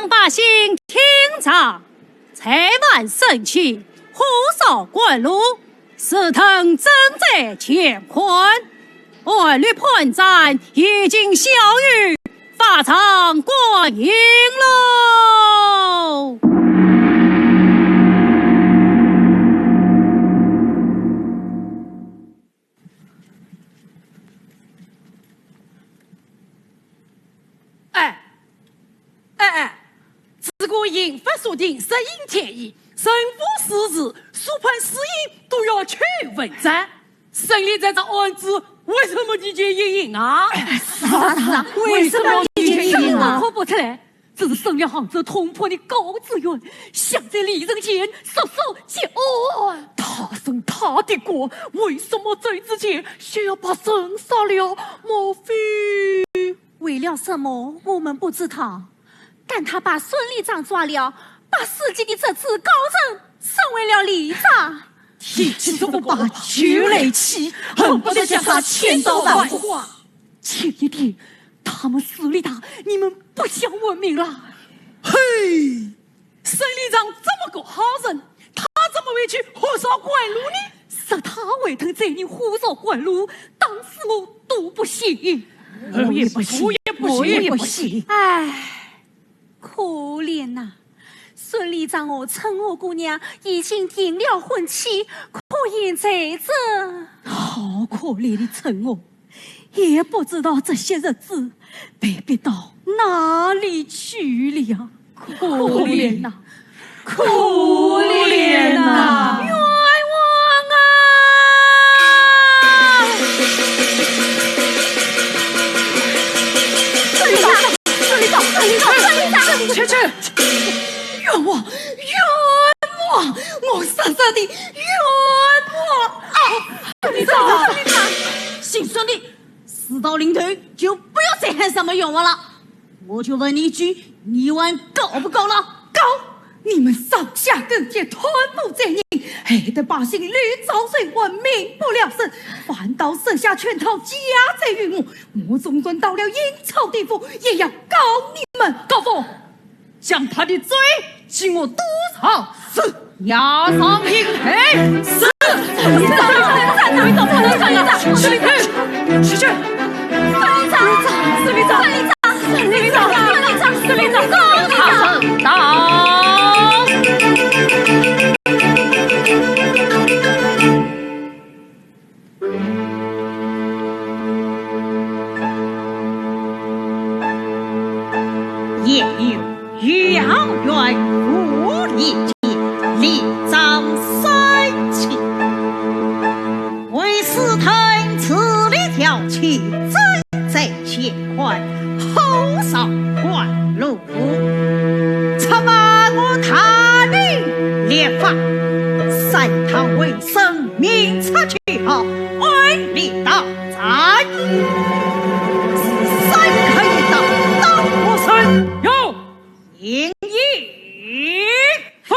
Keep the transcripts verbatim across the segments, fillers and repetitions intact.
百姓听着，再犯生气，火烧官路， 死等正在乾坤，按律判斩，已经晓谕法场观音喽。哎，哎哎，这个刑法所定，死刑天意，人无事实，所判死刑都要求问斩。审理这桩案子，为什么你就一刑啊？是啊，是啊，为什么你就一刑啊？我可不出来，只是省了杭州通判的高子元，想在李仁前速速结案。他升他的官，为什么走之前先要把人杀了？莫非…… 为了什么，我们不知道，但他把孙理章抓了，把自己的侄子高升升为了理章。提起这个把，就来气，恨不得将他千刀万剐。轻一点，他们势力大，你们不想活命了。嘿， 孙理章这么个好人，他怎么会去火烧官路呢？是他会同罪人火烧官路，打死我都不信。我也不信，我也不信，我也不信。唉，可怜呐！孙理章和春娥姑娘已经订了婚期，可现在这……好可怜的春娥。 也不知道这些日子被逼到哪里去了。可怜呐，可怜呐！冤枉啊！这里打，这里打，这里打，这里打！去，去！冤枉，冤枉！我死死的冤枉！啊！你走，你走！姓孙的 事到临头，就不要再喊什么冤枉了。我就问你一句，你还告不告了？告！你们上下勾结，贪腐罪人，害得百姓屡遭罪案，民不聊生，反倒设下圈套，加罪于我。我纵然到了阴曹地府，也要告你们。告发！ 将他的罪给我督上。是。押上刑台。是。司礼长，司礼长，司礼长，司礼长，司礼长，去去。司礼长，司礼长，司礼长，司礼长，司礼长，司礼长，司礼长。到。 也有，杨元福立节，理章三千。为私吞此律条契，罪在乾坤，火烧官路。 出卖我大明律法，三堂会审明察就好，按律打斩。是三口一刀，刀我身。有。行刑。哼。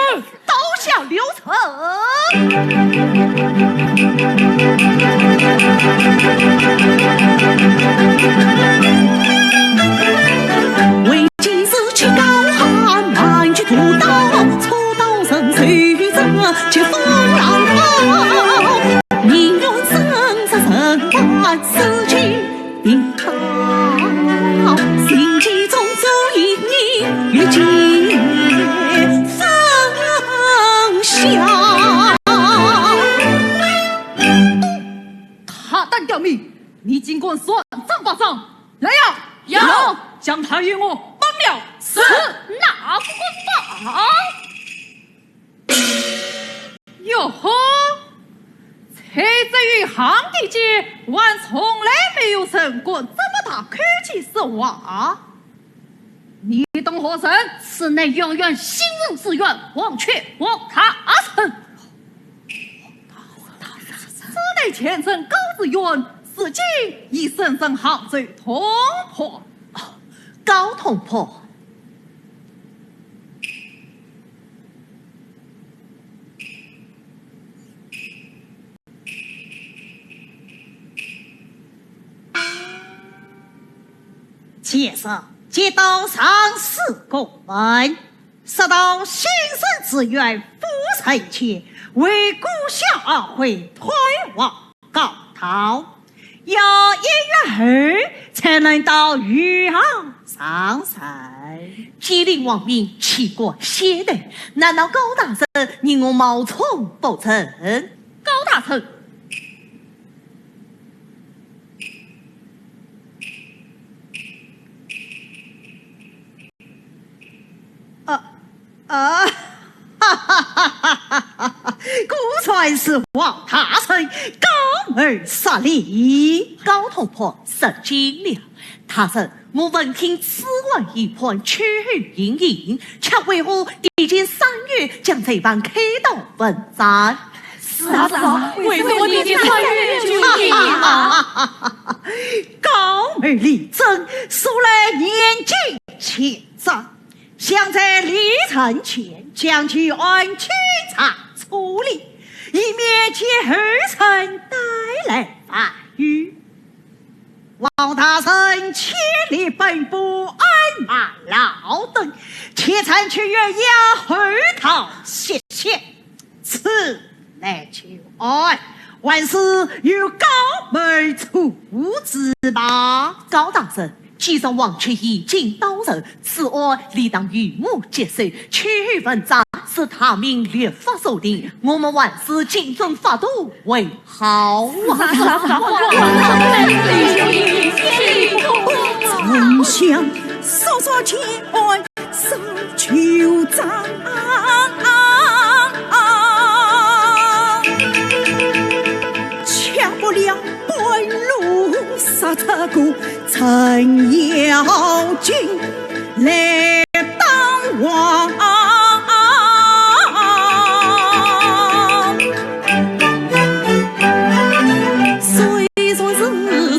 刀下留人。 为今日起高喊，满街屠刀，刺刀人手人，疾风浪刀。宁愿生杀人寰，死期平高。心机中走一年，越界分晓。 大胆刁民，你竟敢擅闯法场！来呀！有！将他与我绑了！是！拿不过绑！哟呵，在这余杭地界，还从来没有人敢这么大口气说话。 你等何人？此乃杨元，新任知县王却，王大人。此乃前任高知县，如今已升任杭州通判。哦，高通判。 且说接到上司公文，说道新生子元赴人前，为顾小二会退往高陶，要一月后才能到余杭上任。金陵王命岂敢懈怠，难道高大人命我冒充不成？高大人，啊，啊，哈哈哈哈哈哈！果然是王大人高门失礼。高同仆失敬了。大人，我闻听此案已判，秋后行刑，却为何提前三月将罪犯开到问斩？是啊，是啊，为什么提前三月就行刑啊？高门立正，素来严谨严正，想在离任前将其案情查处理，以免给后人带来烦忧。王大人千里奔波，鞍马劳顿，且暂且休养，后堂歇息。 此乃旧案，还是由高门处置吧。高大人，既然王却已经到任，此案理当由我接手，秋后问斩是大明律法所定，我们还是谨遵法度为好啊。丞相，速速将案 烧旧账，却不料半路杀出个程咬金来当王。 虽说是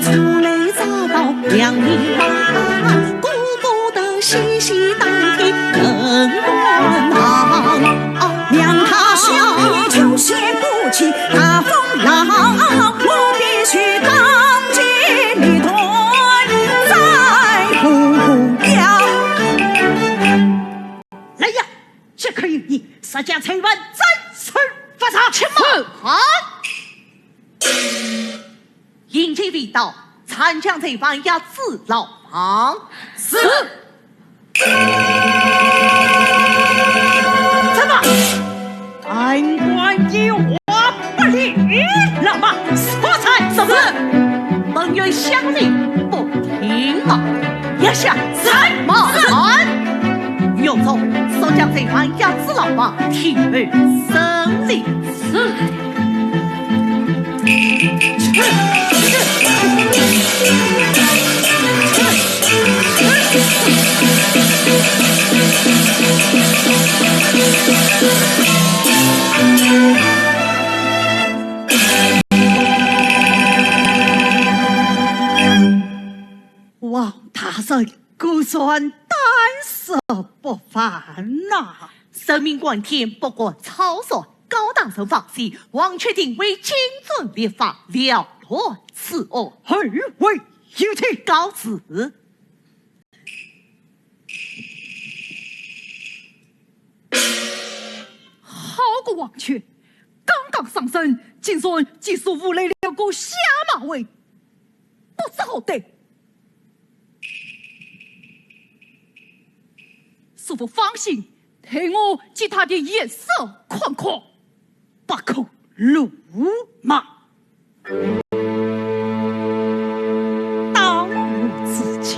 出来早到两年半，顾不得细细打听更换行。两他兄弟就先不去大风浪，我必须当机立断再补药。来呀，即刻有你，速将罪犯斩首发场。且慢！ 刑期未到，暂将罪犯押至牢房。是。怎么？判官有话不理了吗？说才什么？本院乡里不听吗？押下斩！慢！狱中，速将罪犯押至牢房，听候审理。 王大人果然胆识不凡呐！人命关天，不可草率。高大人放心，王却定会谨遵律法，了断此案。后会有期。告辞。好个王却，刚刚上任，竟然竟然舞来了个下马威，不知好歹。 师父放心，待我给他点颜色看看。不可鲁莽。当务之急，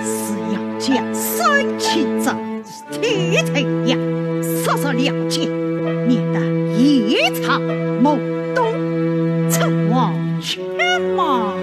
是要将沈清者 提出来，速速了结，免得夜长梦多。陈王却嘛。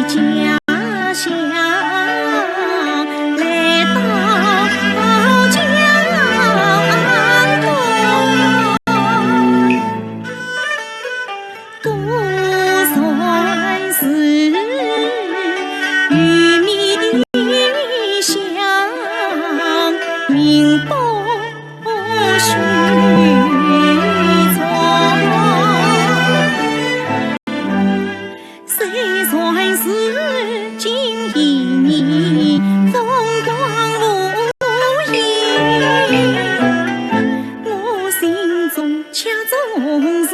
家乡，来到家乡。 果然是与民相命不许从。虽然是今晔年风光无限，我心中却总是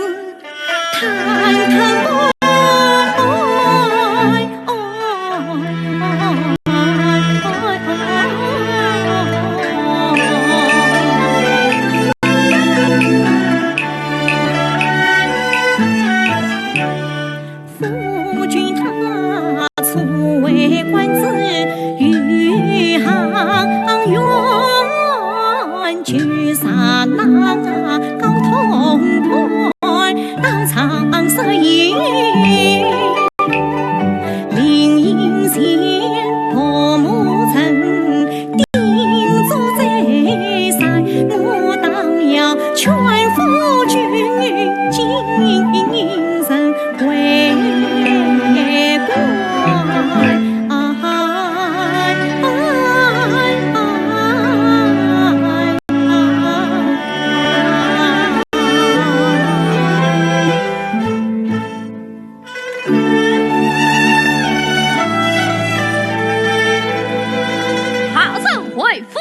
夫君他初为官之余，行远，就上那高通判，当场设宴。临行前，父母曾叮嘱再三，我当要劝夫君进 城归官。好生回府。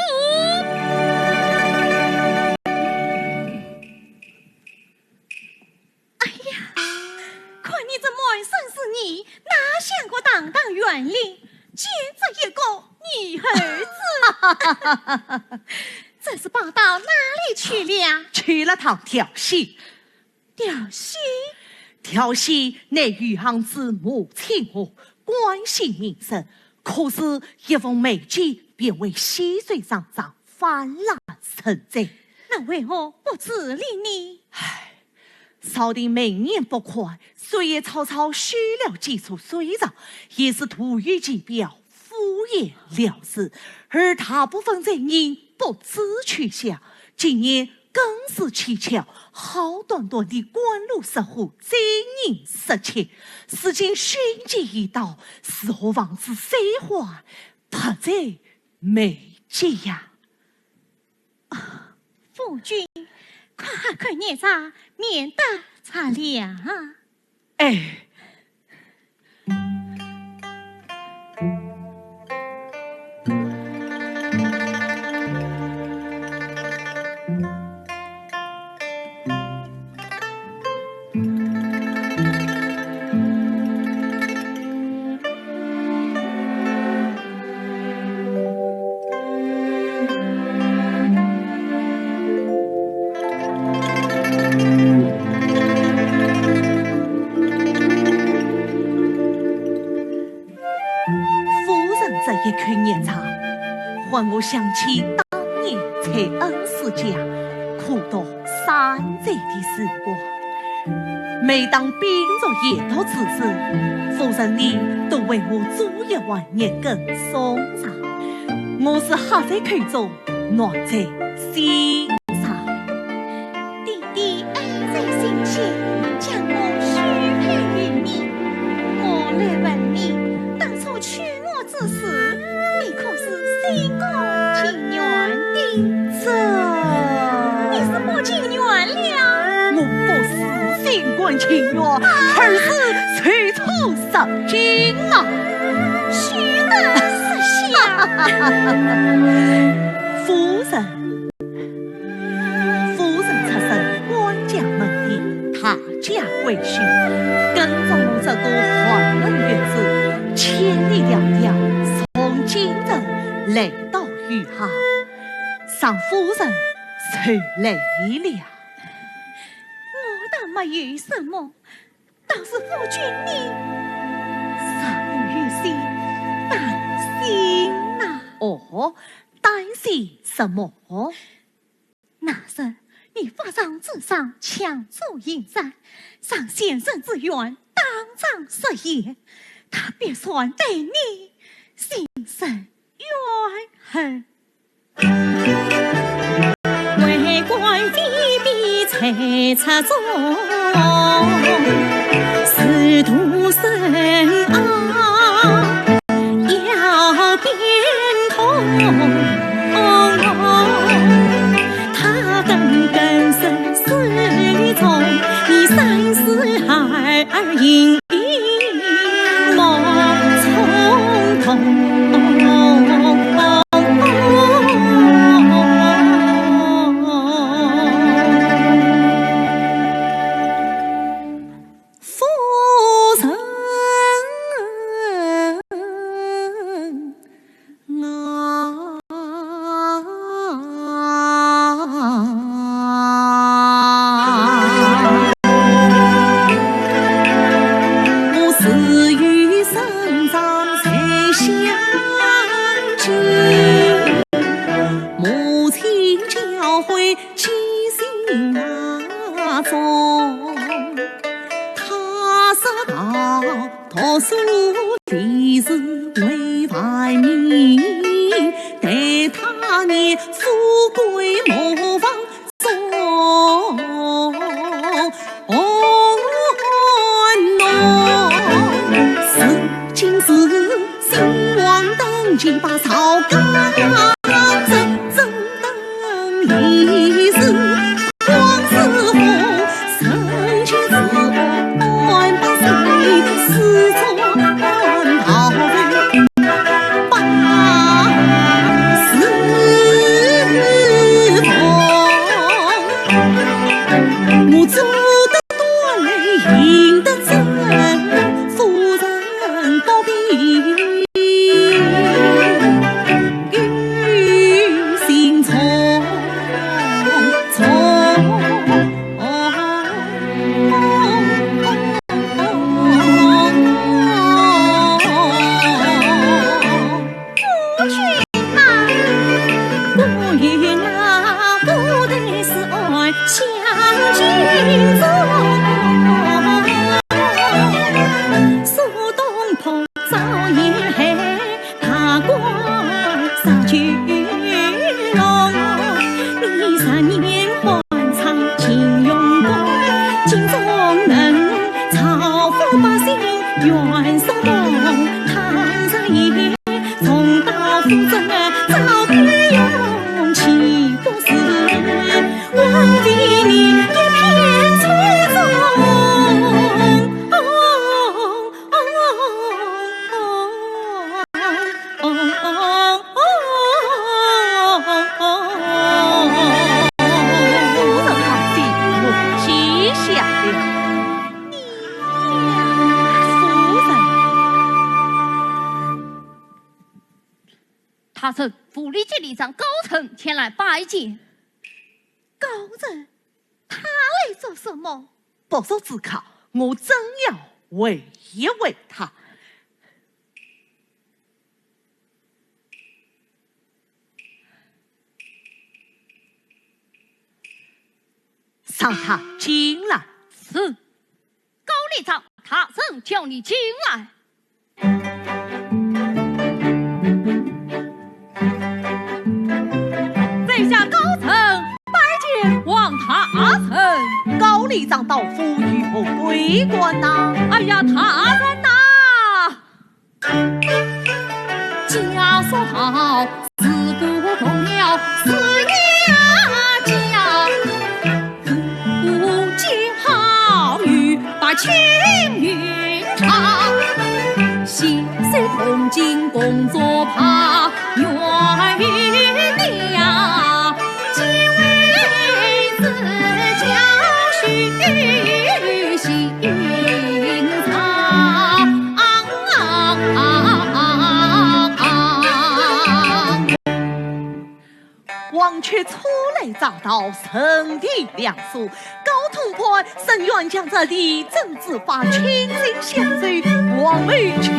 哎呀，看你这满身是泥，哪像个堂堂县令，简直一个泥猴子。这是跑到哪里去了？去了趟调戏。调戏？调戏乃余杭知县马清华，关系民生，可是一封媒笺便为戏水上涨， 泛滥成灾。那为何不处理呢？唉，朝廷明言不款，虽也草草收了几处水银，也是徒有其表，敷衍了事，而大部分罪人不知去向。今年更是蹊跷，好端端的官路失火，罪人失窃，如今凶器已到，如何防止水患迫在眉睫呀？ 夫君，快看热茶，免得着凉。哎。 夫人这一口热茶，唤我想起当年在恩师家苦读三载的时光。每当屏住研读之时，夫人你都为我煮一碗热羹送上，我是喝在口中， 暖在心上。爹爹爱在心间，将我许配于你。我来问你，当初娶我之时，你可是心甘情愿的？这……你是不情愿了？我不是心甘情愿，而是踌躇不前啊。 须得识相。夫人，夫人出身官家门第，大家闺秀，跟着我这个寒门女子，千里迢迢从京城来到余杭，让夫人受累了。我倒没有什么， 倒是夫君你，让我有些担心呐。哦，担心什么？那日你法场之上抢珠引扇，让先生之冤当场实现，他必然对你心生怨恨。为官非比才出众，仕途深奥要变通。他等更生死中，你三思而行。 莫冲动。夫人啊， 我自幼生长在乡间，母亲教诲记心中。她说道， 读书的是为万民，待他年富贵莫忘初衷。哦，喏，如今是兴旺登基把朝纲整整 一时光似风，人间自有百岁，世中道人百世风。我做得断，行得正，夫人不必 夫人放心，我记下了。夫人。大人，府里监里长高升前来拜见。高升？他来做什么？不速之客，我正要会一会他。 让他进来。是。高里长，大人叫你进来。在下高升拜见王大人。高里长到府有何贵干呐？哎呀，大人呐！ 家说道，自古同了四爷家，无几好女把青云堂，携手同进共作罢，愿与娘 王却初来乍到，身体凉疏，高通判，深院将这李正之法清心相授，王后求之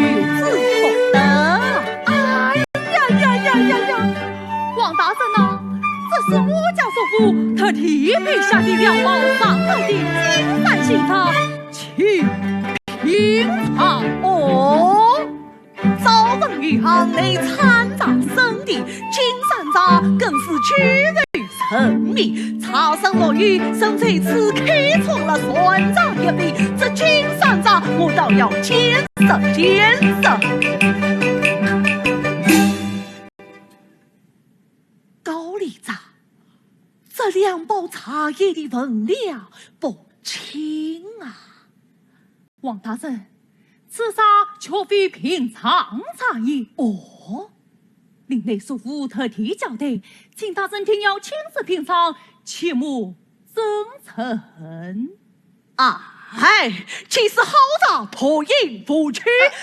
不得。哎呀呀呀呀呀！王大人呐，这是我家叔父特地备下的良宝上好的金山新茶，请品尝哦。场内参茶圣地，金山茶更是举头闻名。茶圣陆羽曾在此开创了传茶一笔，这金山茶我倒要见识见识。高丽茶，这两包茶叶的分量不轻啊。 王大人，此茶绝非平常茶叶。哦？林内叔父特地交代，请大人定要亲自品尝，切莫赠陈。哎，既是好茶，不饮不取。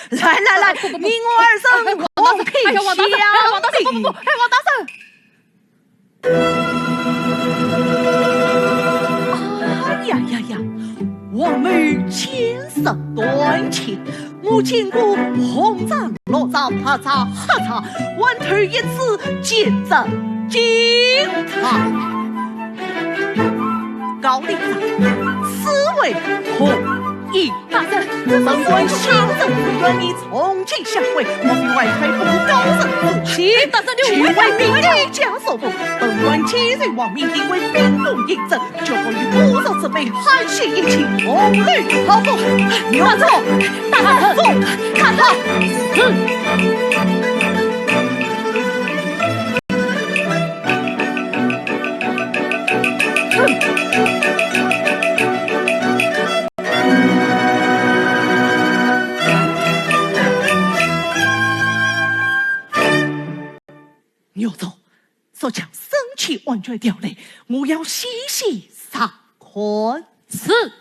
来来来，你我二人共品。哎呀，王大人，哎呀，王大人，不不不，哎，王大人。 哎呀呀呀，王某见识短浅，我见过红茶、绿茶、白茶、黑茶，还头一次见着金茶。高丽茶，此为何意？大人，这是本官心中之愿，你 从今下回，莫非外派不高人之气，大人，你误会了，你误会了。你家所部，本官既然王命定为兵部胤禛，就不与不速之辈沆瀣一气，同流合污。有种！大人，大人，大人。岳总，速将生气按卷调来，我要细细查看。是。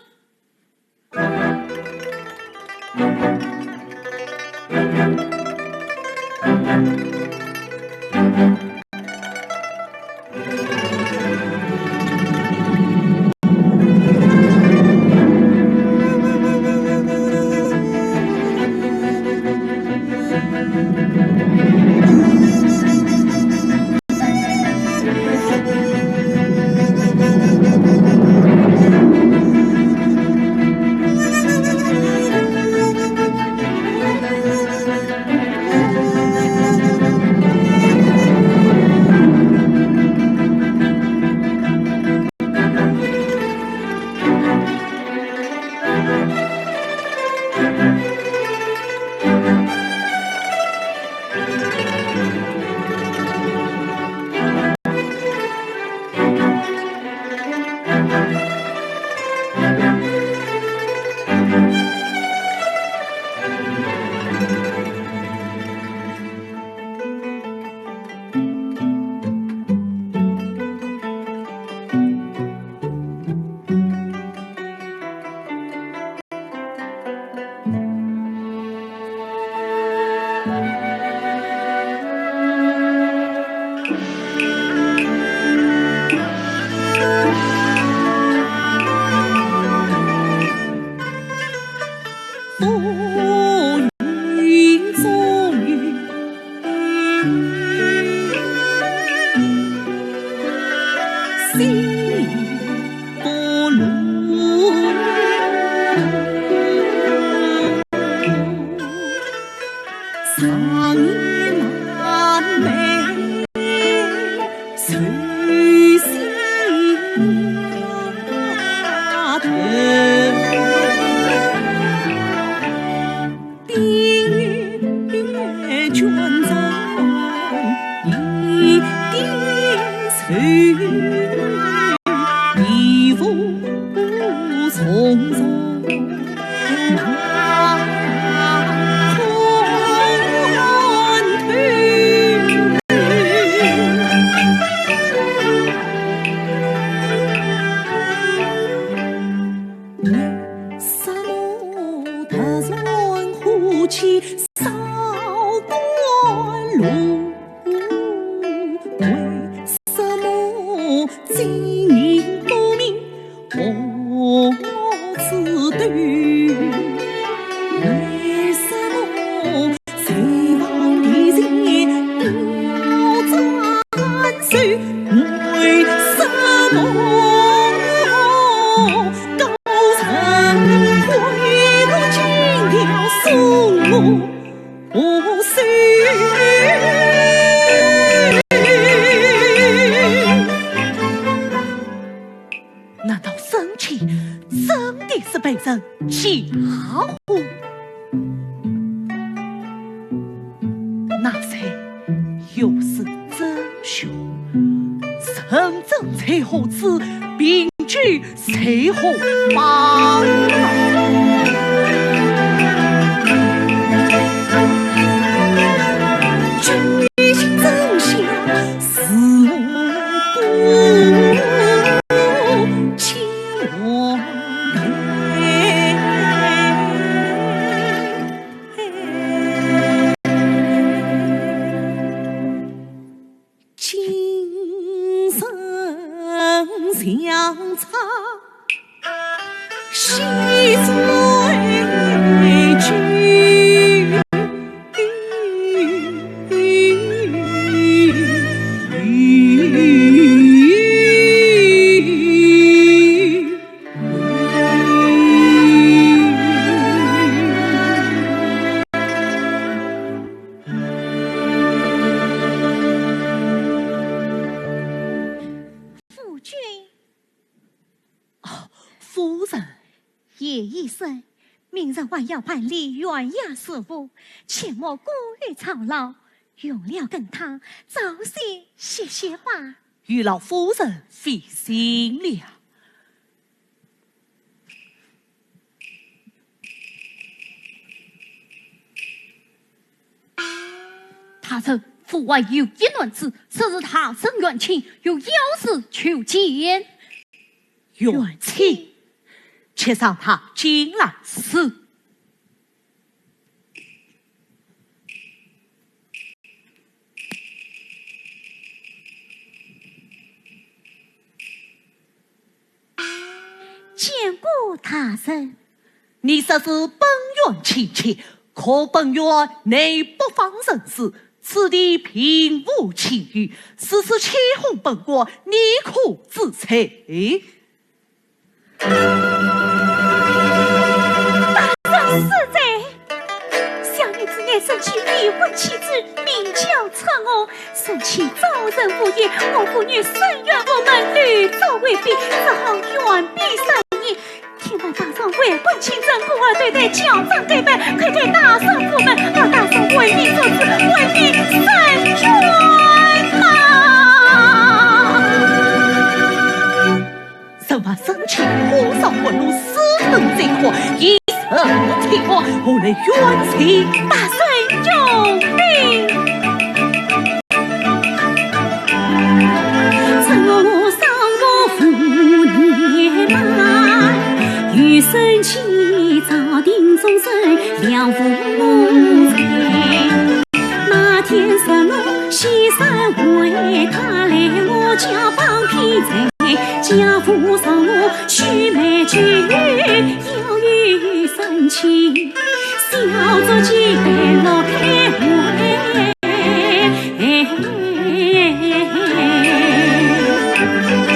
难道沈黛真的是被人嫁祸？那谁又是真凶？人证在何处？凭据 谁和帮啊？真相是我不清。今生相差 西岁君。夫君。 哦，夫人。叶医生，明日还要办理县衙事务，切莫过于操劳，用了羹汤，早些歇歇吧。有劳夫人费心了。 大人，府外有一男子，说是大人远亲，有要事求见。远亲？且让他进来。是。 见过大人。你说是本县亲戚，可本县内不方人士，此地并无亲友，如此欺哄本官，你可知罪？大人恕罪。 小女子乃沈黛未婚妻子，名叫春娥。沈黛遭人诬陷，我父女深怨无门，屡遭威逼，只好远避三年。听闻大人未婚亲政，故而对待，交账对白，快对大人府门，望大人为民做主，为民伸冤啊！ 人犯沈黛，火烧官路，私吞罪款，以受其国，何来冤情？大人容禀。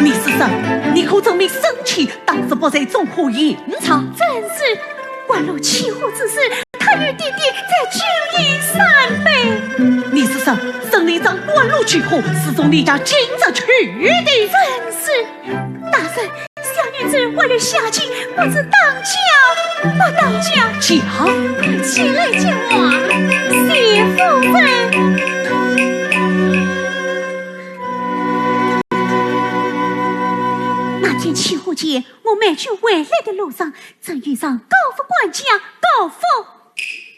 你是谁？你可证明沈黛当日不在纵火现场？正是，关路起火之时， 她与爹爹在酒宴三杯。你是谁？沈令状关路起火，是从你家进宅去的。正是。大人，小女子未留下亲，不知当嫁不当嫁。讲。快起来讲话。谢夫人。那天起火前，我买酒回来的路上，正遇上高福管家高福。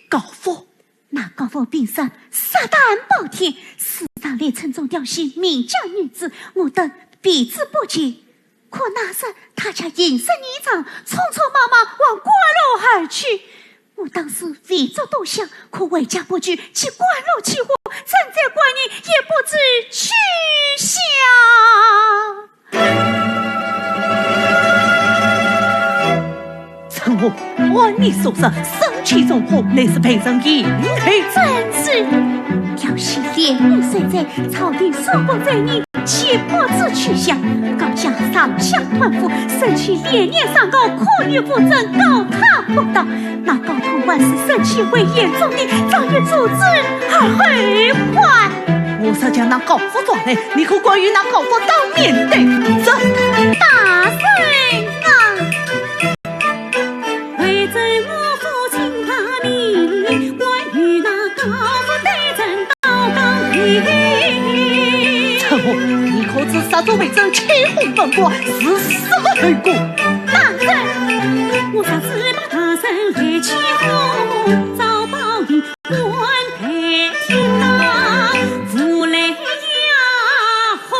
高福？ 那高福平生杀胆包天，时常来村中调戏民家女子，我等避之不及。可那日他却行色异常，匆匆忙忙往关路而去。我当时未作多想，可回家不久，其关路起火，正在关内，也不知去向。 春娥，按你所说，沈黛纵火乃是被人陷害。正是。调戏连年数载，朝廷数百罪人，皆不知去向。高家上下贪腐，沈黛连年上告，苦于无证，告他不到。那高通还视沈黛为眼中钉，早已逐之而后款。我若将那告发抓来，你可敢与那告发当面对质？大人啊！为怎我父亲把你，关于那告发对质到当面。这货，你可知杀猪为证，欺哄本官，是什么后果？大人，我若是把大人来欺哄，遭报应 官配听啊，无来呀吼。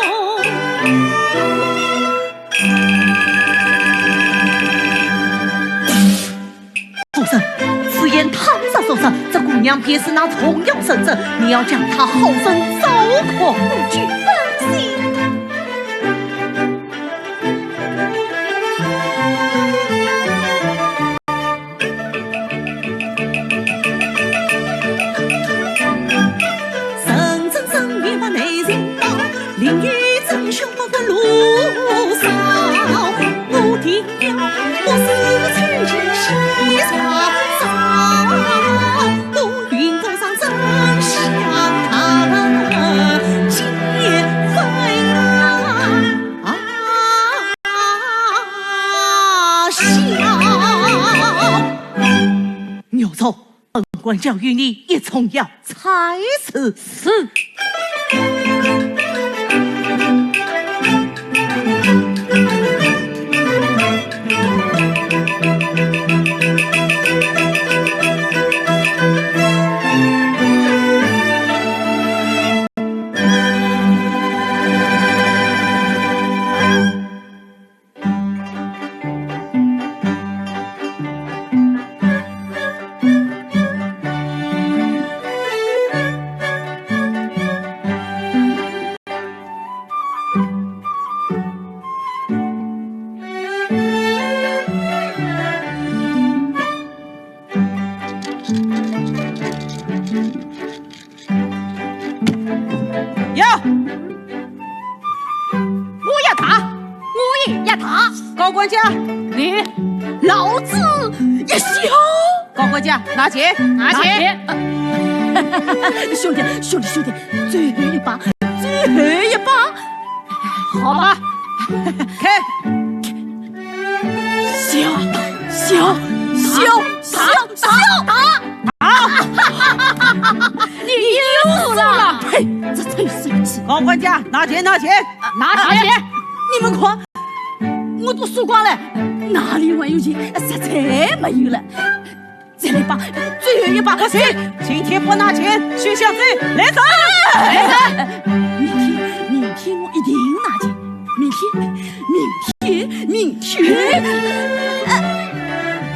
夫人，此言倘若属实，这姑娘便是那重阳神针，你要将她好生糟蹋。不去放心。 啊，笑。牛忠，本官想与你一重要差事。是。 呀！我要打，我也要打。高管家，你，老子也笑。高管家，拿钱，拿钱。兄弟，兄弟，兄弟，最后一把，最后一把。好吧，开。 笑，笑，笑，笑，打，打！你又输了！呸，这臭生气！高管家，拿钱，拿钱，拿钱！你们看，我都输光了，哪里还有钱？实在没有了。再来一把，最后一把，不行，今天不拿钱，休想走，来走，来走！明天，明天我一定拿钱。 明天，明天，明天。呃，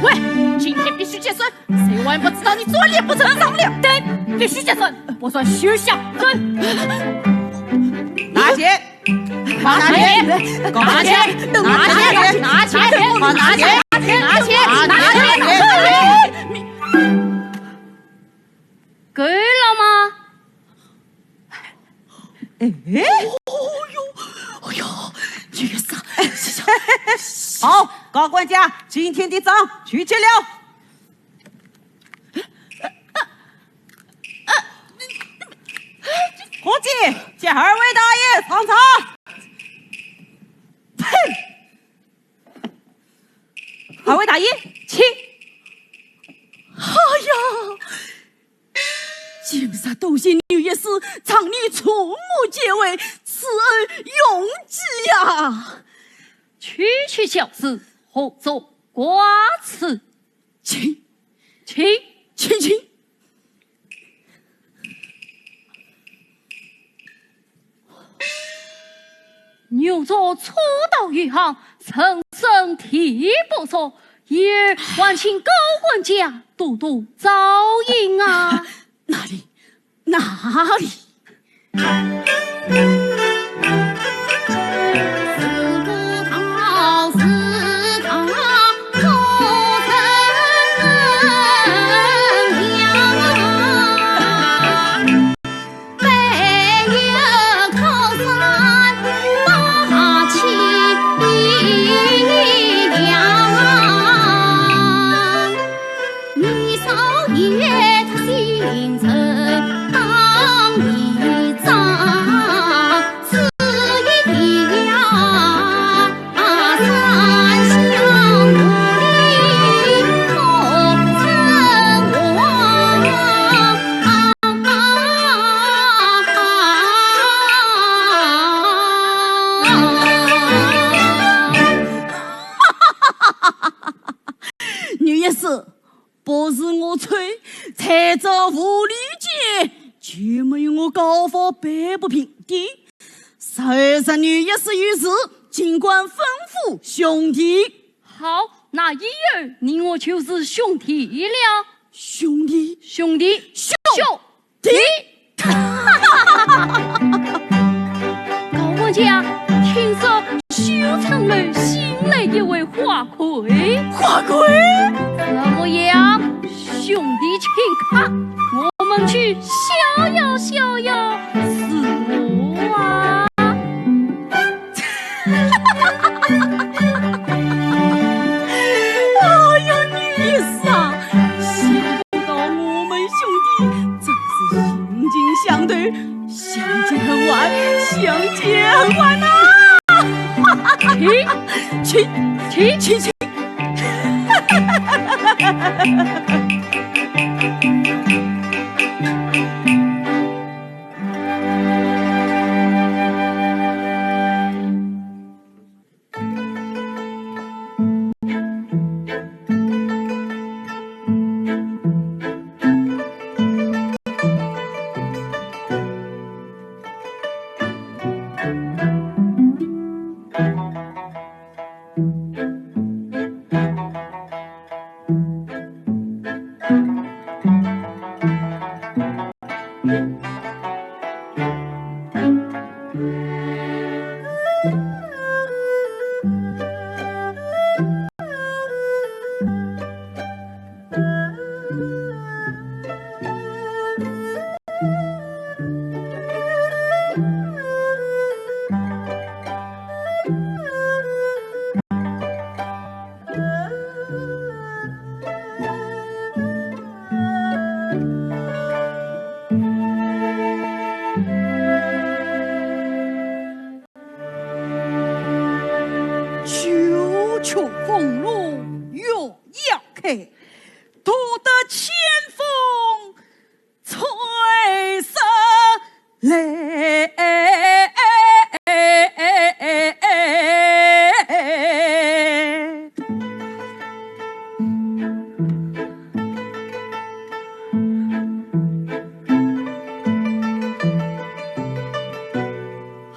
喂，今天必须结算，谁还不知道你做人不正当了？对，必须结算，不然休想走。拿钱，拿钱，拿钱，拿钱，拿钱，拿钱，拿钱，拿钱，拿钱。够了吗？ 哎，哦哟，哎哟，这个啥？好，高管家，今天的账去结了。伙计，叫二位大爷上茶。呸！二位大爷，请。哎呀！ 今日多谢你一死，让你触目皆为，此恩永记呀。区区小事，何足挂齿。请，请，请，请。 牛忠初到余杭，人生地不熟，一儿还请高管家多多照应啊。哪里，哪里？有没有我高房摆不平的？侄儿侄女一时有事，尽管吩咐兄弟。好，那以后你我就是兄弟了。兄弟，兄弟，兄弟。 高管家，听说绣春楼新来一位花魁。花魁？怎么样？兄弟请看，我们去逍遥逍遥，是我啊。 哎呀，女士啊，想不到我们兄弟真是心情相投，相见恨晚，相见恨晚呐！请，请，请，请，请。九曲风落月要开，独得千峰 吹散来。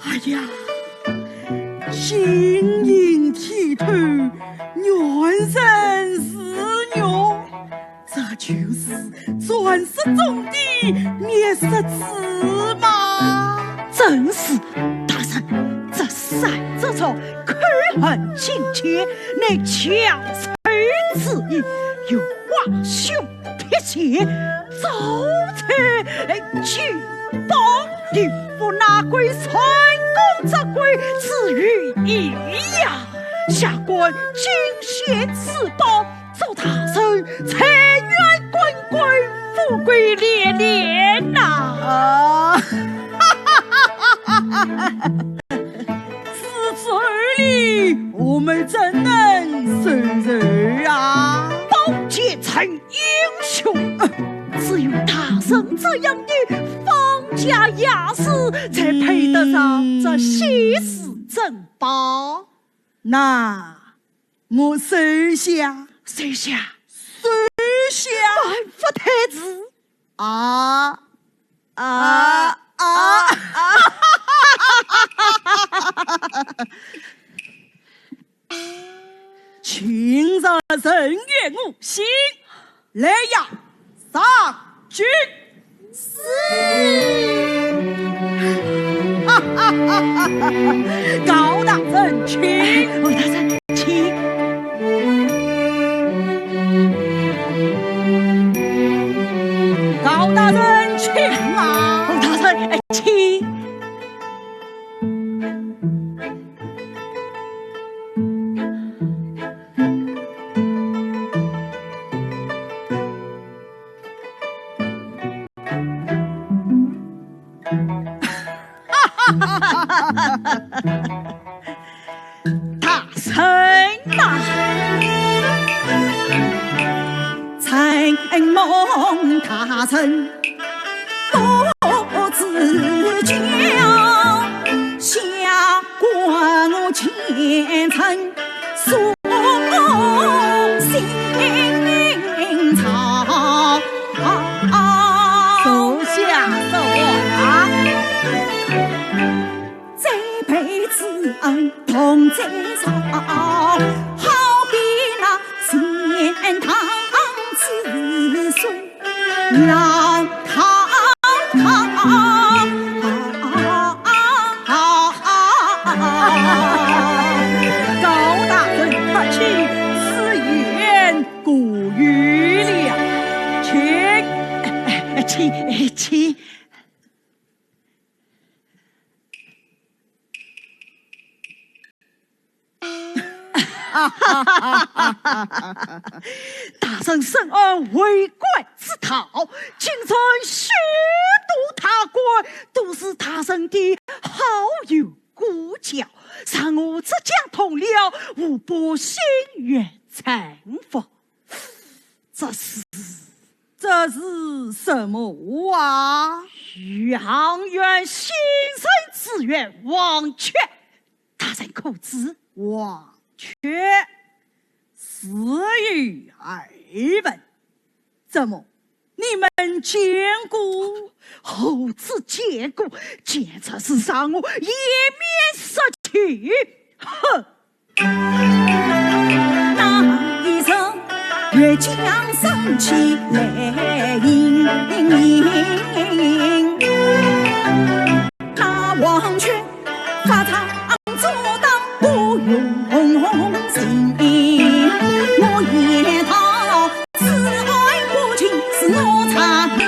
哎呀，晶莹剔透，原神似玉。 这就是传说中的密室之吗？正是，大人，这山之中，口痕清绝，乃巧手之艺，有华雄、辟邪、招财进宝，一副那鬼神功之鬼之御医呀！下官敬献此宝， 祝大人财源滚滚，富贵连连呐！啊，此寿礼我们怎能收受啊？宝剑成英雄，只有大人这样的方家雅士，才配得上这稀世珍宝。那 我收下。收下？收下。万不得之。啊，啊，啊，啊。今日人言五行， 来呀，上去！是。高大人请。高大人请。高大人请啊！高大人，哎，请。 大人呐！承蒙大人 不自教，下官虔诚送新朝。坐下，坐红在上，好比那钱塘之水浪滔滔。高大人客气，此言过誉了。请，请，请。 大人深谙为官之道，今日许多大官，都是大人的好友故交，让我浙江同僚无不心悦诚服。这是，这是什么啊？余杭县新任知县王却， 大人可知？王却，似有耳闻。怎么，你们见过？何止见过，简直是让我颜面失去。哼！那一日，越江升起来迎，那王却 发唱做当不用心，我言道，此爱不尽是我差命，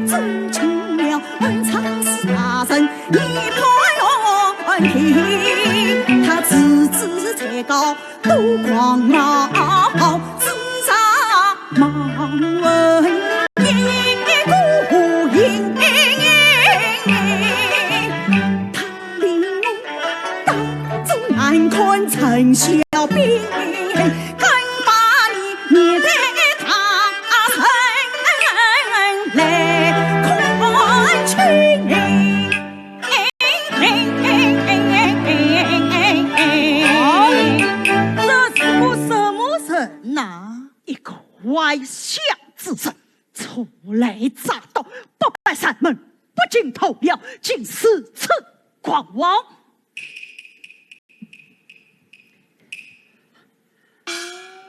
做尽了恩差事大人，你不要听，他自知才高 都狂傲自上望，一个影，他领我到中南看陈小兵，更把你面对大人来看清。 这是个什么人呐？一个外乡之人，初来乍到，不拜山门，不敬头庙，竟如此狂妄。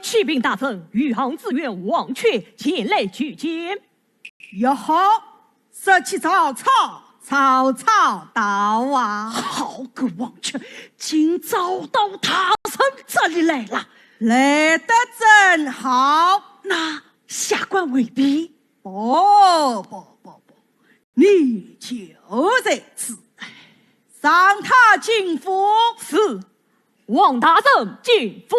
启禀大人，余杭知县王却前来求见。 也好，说去曹操，曹操到啊。好个王却，竟找到大人这里来了。来得正好。那下官回避。不，不，不，不，你就在此，上他进府。是。 王大人进府。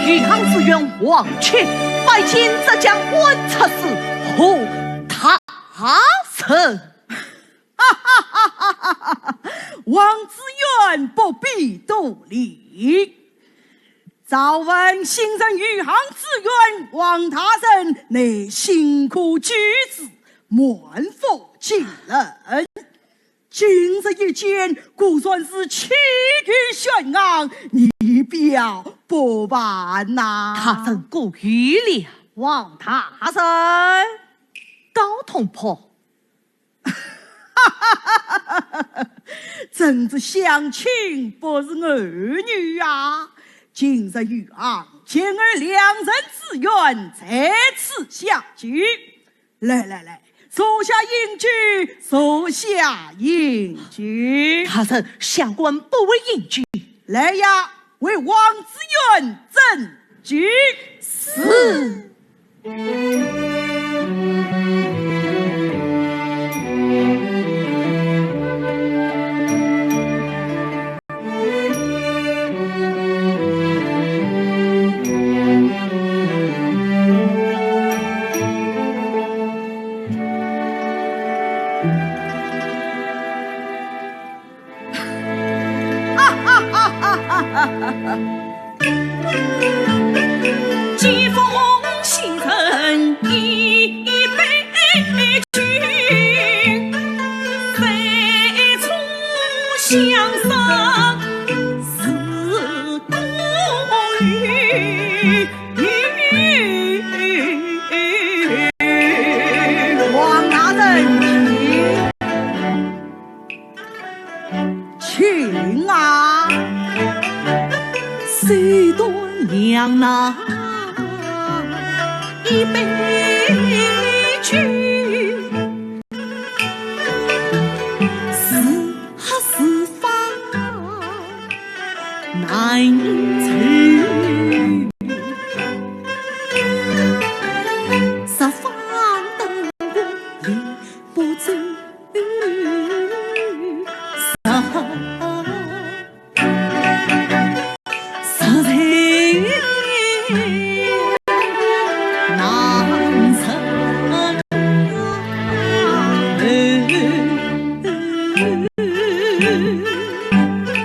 余杭知县王却拜见浙江按察使何大人。 王知县不必多礼。早闻新任余杭知县王大人乃新科举子，满腹经纶。今日一见，果然是气宇轩昂，你表不凡呐。大人过誉了。王大人。高通判。真是相亲不如儿女啊！今日与郎结儿两人之缘在此相聚。来来来，坐下饮酒，坐下饮酒。大人，下官不会饮酒。来呀，为王子元斟酒。是。王大人，请。 请啊。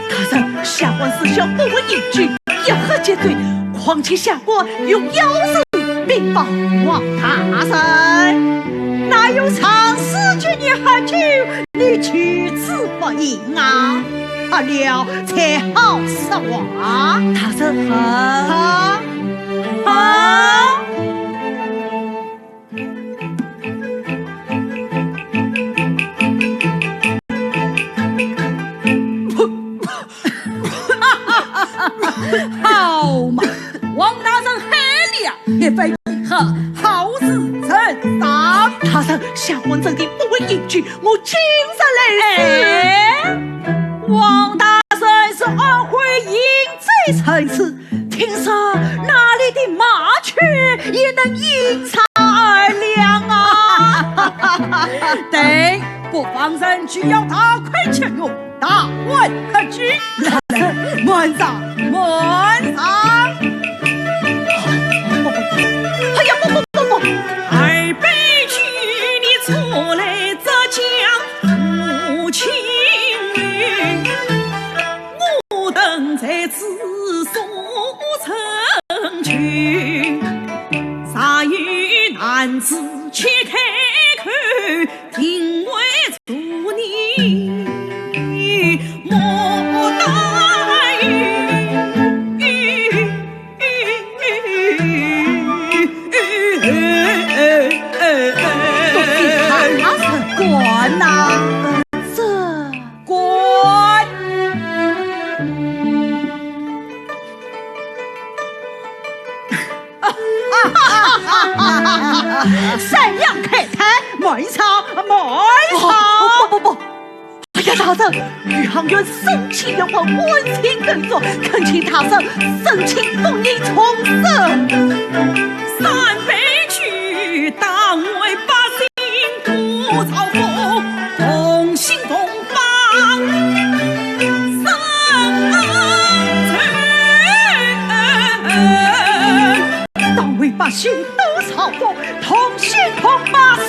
大人，下官自小不会饮酒，一喝即醉，况且下 官有要事禀报王大人。哪有常使唤你喝酒，你拒之不迎啊？喝了才好说话。大人。啊？啊？ 好嘛，王大人喝了，也非喝，好事成双。大人，下官真的不会饮酒，我今日来迟。哎，王大人是安徽鄞州人士， 听说那里的麻雀也能吟唱二两啊。对，北方人只要大块吃肉，大碗喝酒。来来，满上，满上。哎呀，不不不不，二杯酒你出来这讲无情。 我等在此所成群，若有男子且开口，定会助你莫答应。 到底他是官呐？这官。三两开坛，满场，满场。哦，不不不， 哎呀，大人，余杭县省亲要犯官，官情更重，恳请大人赦免，不宜重审。三杯酒，当为百姓不造祸，同心同帮，伸冤。当为百姓不造祸，同心同帮，伸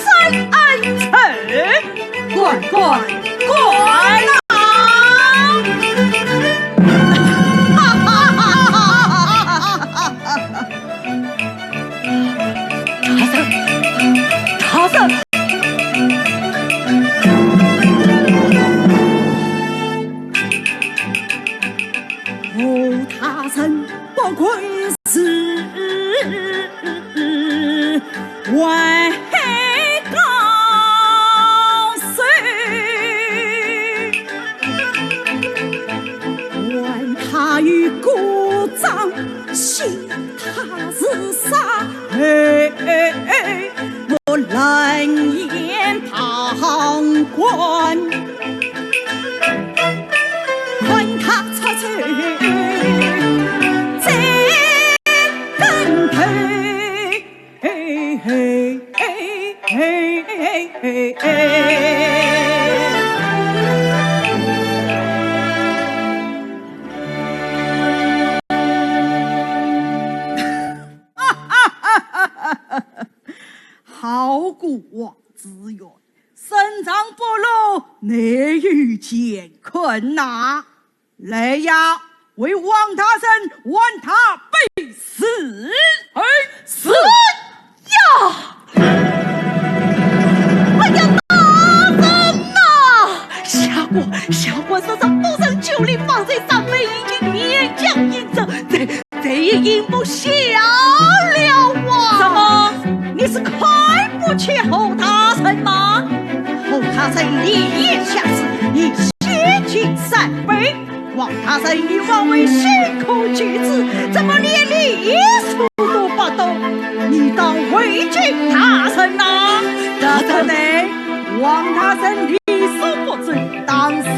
冤。 官官官啊！棍是外高手，管他有股掌，信他是啥？哎，哎，哎，我冷眼旁观。 看他出手再跟头，嘿嘿嘿嘿嘿嘿。好个王子元，深藏不露，难有乾坤呐！来呀，为王大人还他本事！哎，是呀！哎呀，大人呐！下官，下官身上不胜酒力，方才三杯已经勉强饮着，这 再也饮不下了啊！怎么，你是看不起侯大人吗？侯大人，你言下之意，你先敬三杯。王大人，你枉为新科举子，怎么连礼数都不懂？你当为君大人呐？大人呢？王大人礼数不周，当时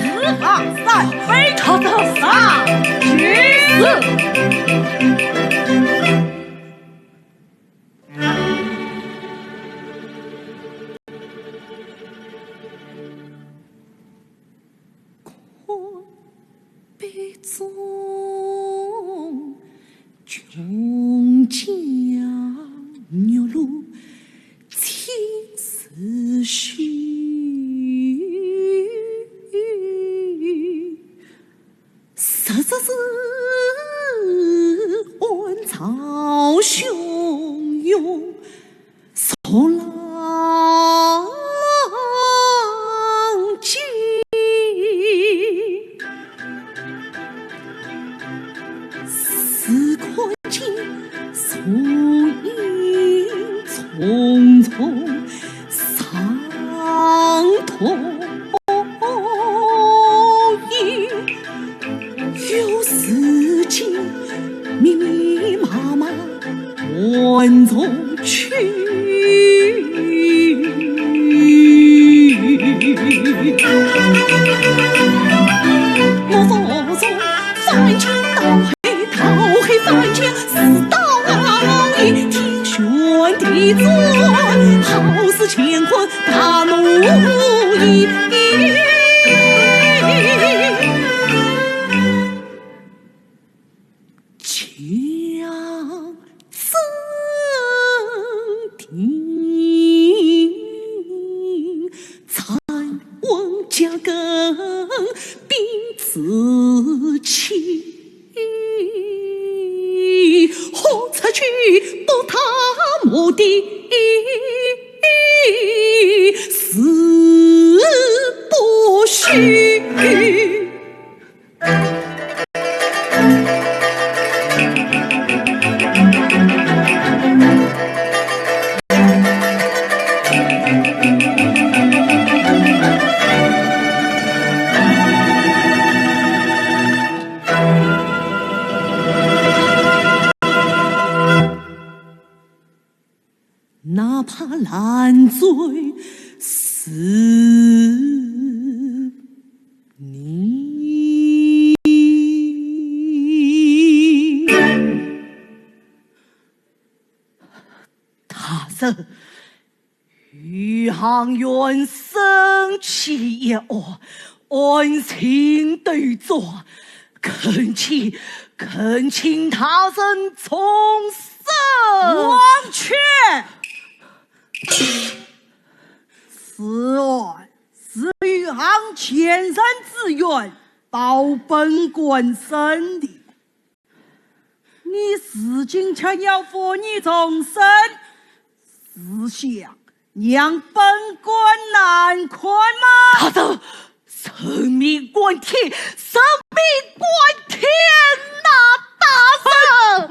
啊，三杯。大人上去。是。 看杯中琼浆玉露，青丝须。 实则是暗藏汹涌冲浪尖，似看见树影重重 伤痛意，又似见密密麻麻万重群。我武松翻江倒海，倒海翻江似倒影，天旋地转，好似乾坤 大挪移。将镇定，暂稳桔梗兵之气。 豁出去，不达目的誓不许。 哪怕烂醉似泥。大人， 余杭县生气已恶，案情斗状，恳请，恳请大人重审。王却！此案是余杭前人之冤，保本官审的。 你如今却要复议重审，是想让本官难堪吗？大人，人命关天，人命关天呐，大人！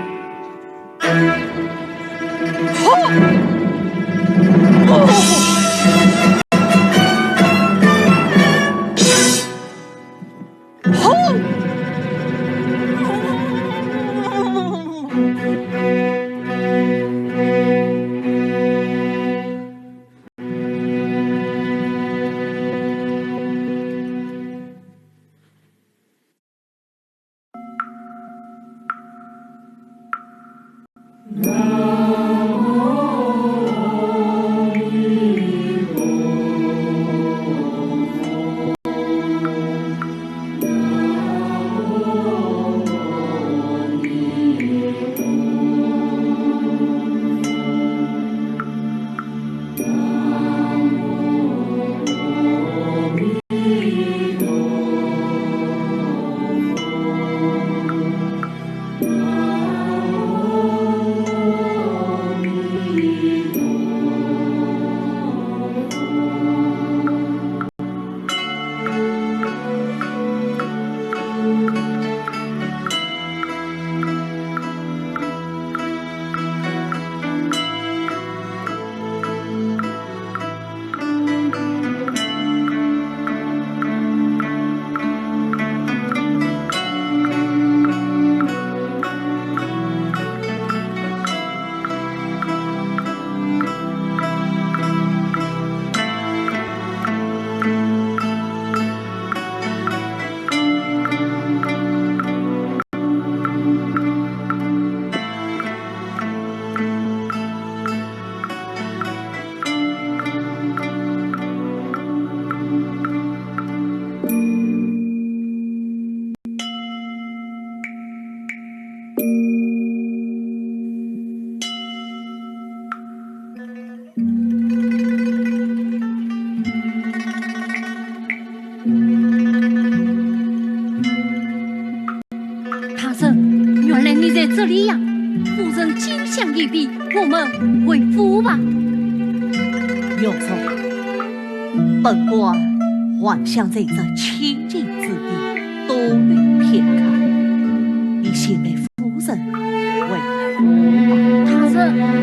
大人，原来你在这里呀！夫人金香玉臂，我们回府吧。有错，本官还想在这清静之地多留片刻，你先陪夫人回府吧。大人。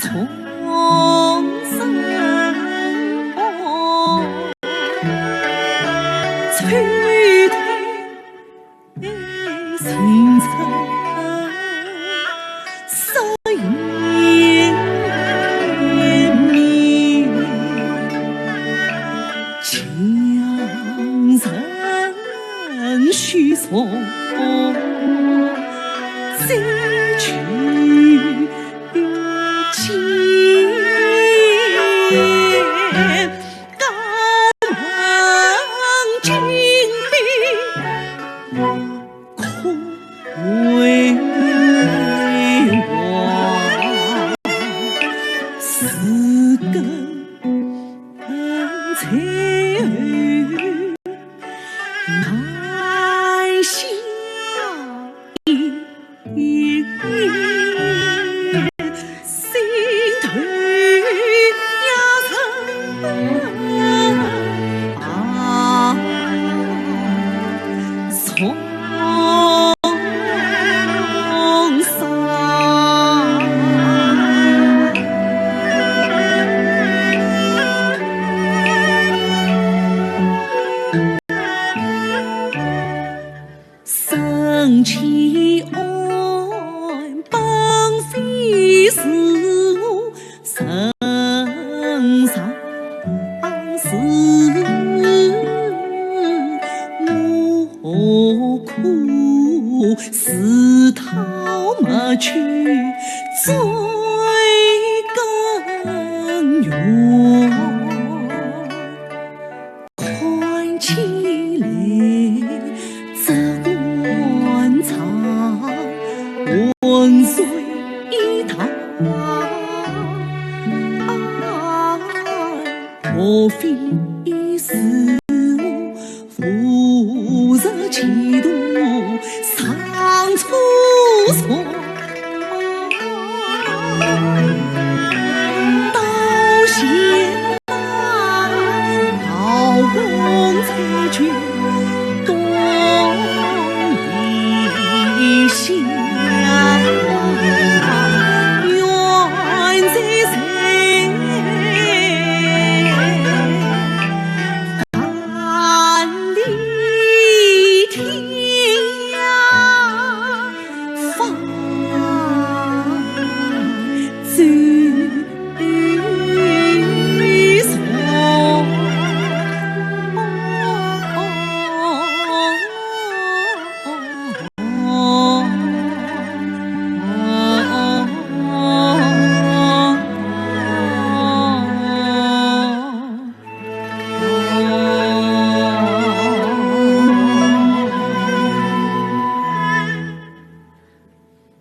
重生，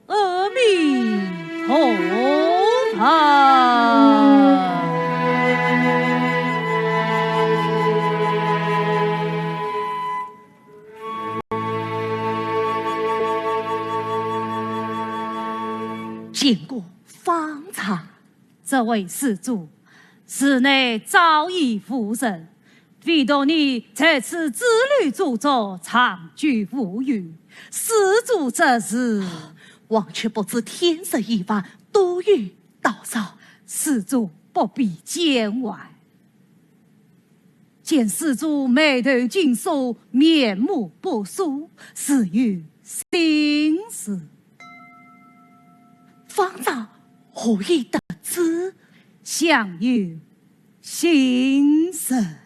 阿弥陀佛。见过方丈。这位施主，寺内早已无人，唯独你在此紫楼做坐，长久无语。施主这是……王却不知天色已晚，多有 打扰，施主不必见外。见施主眉头紧锁，面目不舒，是有心事。方丈何以得知？相由心生。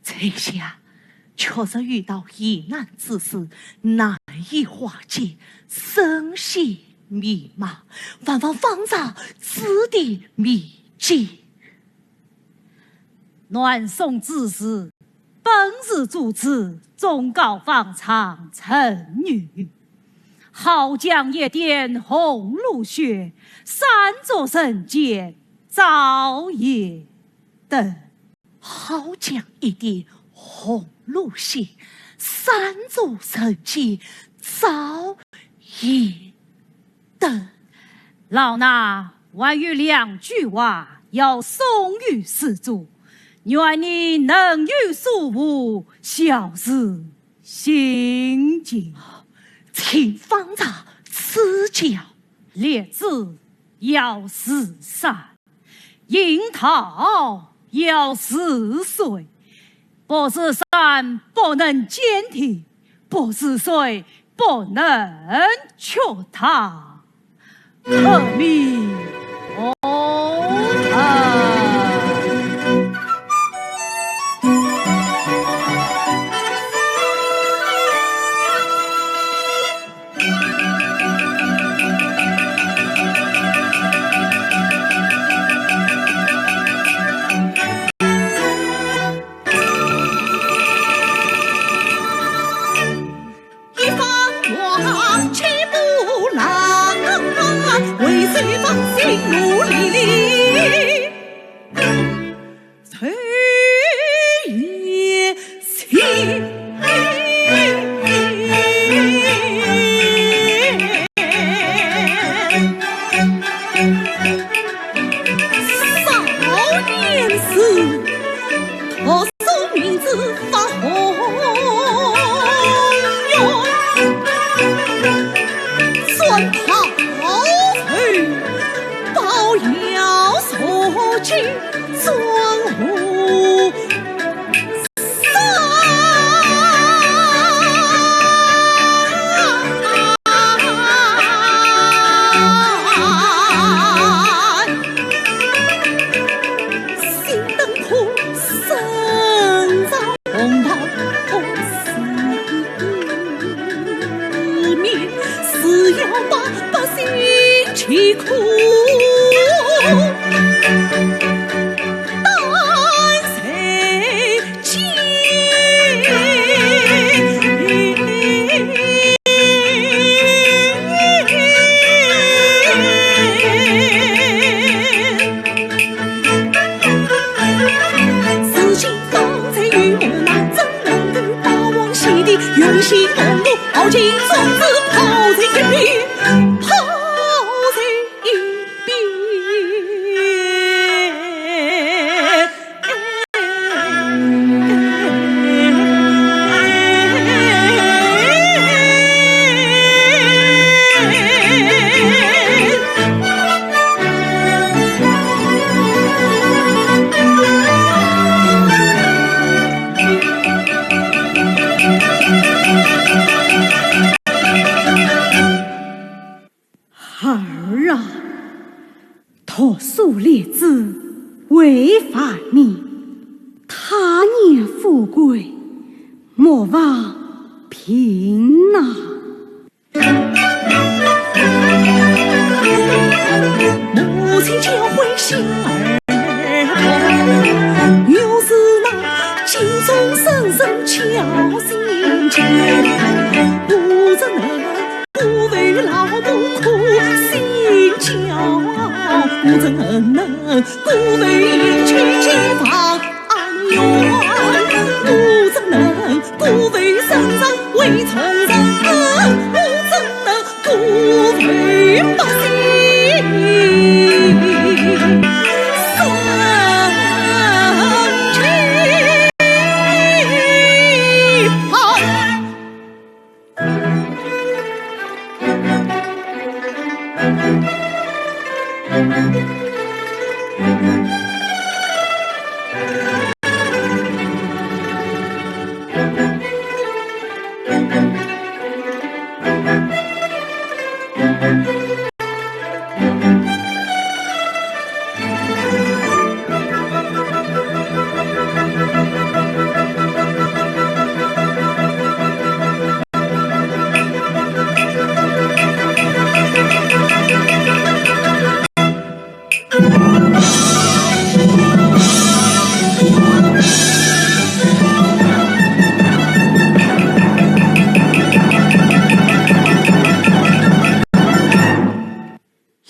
在下确实遇到疑难之事，难以化解，深陷迷茫，还望方丈指点迷津。南宋之时，本寺住持忠告方丈陈女，好将一点红露雪，散作人间，燥也得。 好将一点红露雪，散作人间，燥也得。老衲还有两句话要送与施主，愿你能有所悟，晓示心情。请方丈指教。列子要是山， 引道要是水，不是山不能见天，不是水不能却大。阿弥陀佛。一方望，七步浪，为水方心努力力。 谁也行。少年时，读书名字发红哟，算跑后，包要受尽。 儿啊，读书立志为万民，他年富贵莫忘贫呐。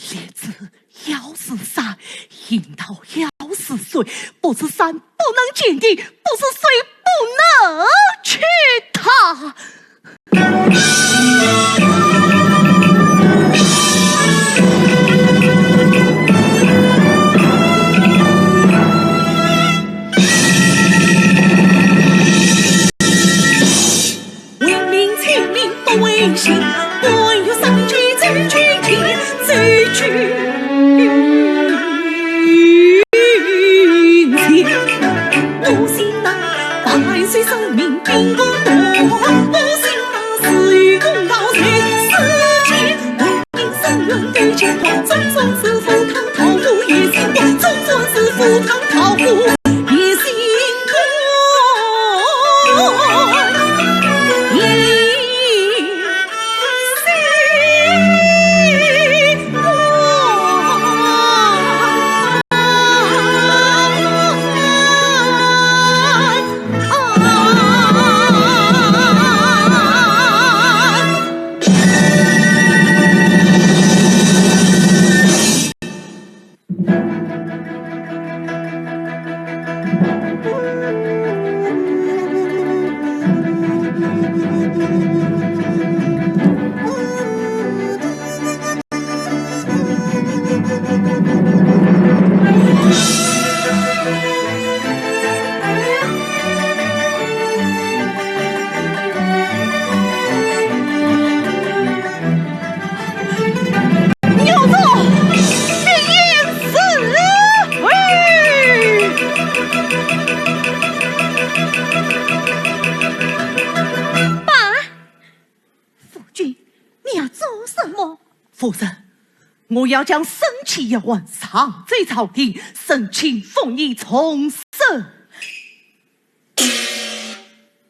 立志要是山，引道要是水，不是山不能见天，不是水不能去他。 为民请命不违心，官有三军在军前，谁有种！你也是！喂！爸，夫君，你要做什么？夫人，我要将沈黛丫鬟上奏朝廷，沈黛封你重赦。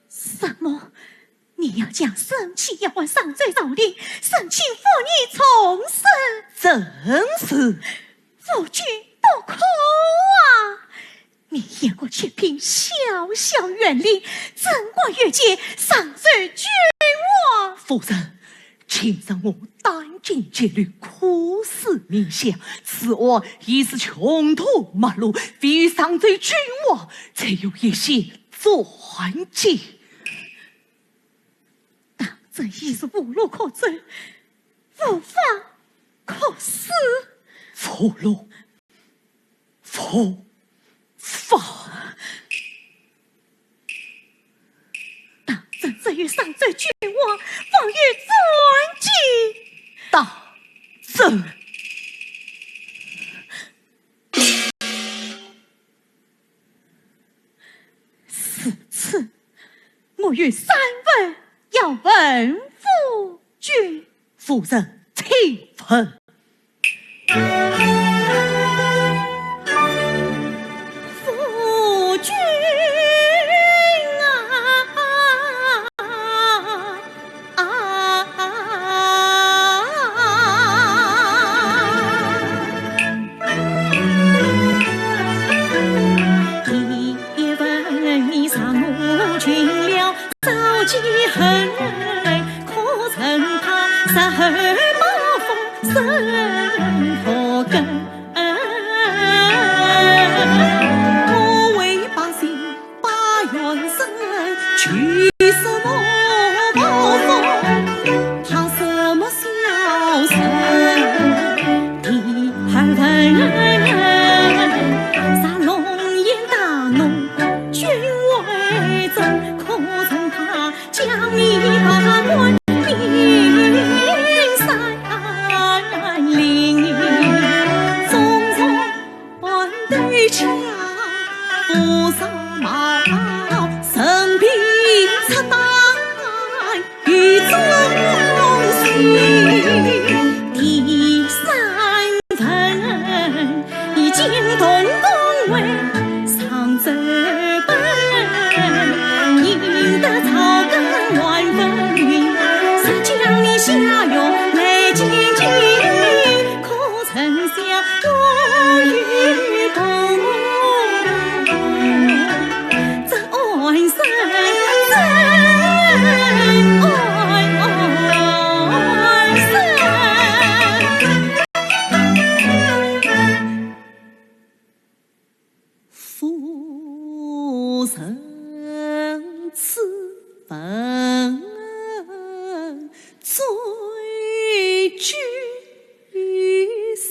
什么？ 你要将沈黛丫鬟上奏朝廷，沈黛封你重赦？正是。夫君不可啊！你一个七品小小县令，怎敢越界上奏君王？夫人，今日我当机劫律，苦思冥想，此案已是穷途末路，非上奏君王，才有一线转机。 当真已是无路可走，无法可施。无路，无法。当真只有上奏君王，方有转机。当真。 如此，我有三问要问夫君。夫人，请问。夫君啊， 第一问你杀我军了，早记恨，可曾怕杀后报复身何根？我为百姓 把冤伸，就是我报复，怕什么小人？第二问，杀龙颜大怒，君为证，可曾怕将你罢官？命三令，中宗 对家不杀毛，生平出单与忠心。第三问，你惊动宫闱上奏本，引得朝纲乱纷纭，是将你下药来进京。 可曾想我与公，这安身，这安身。 夫人此问最居心。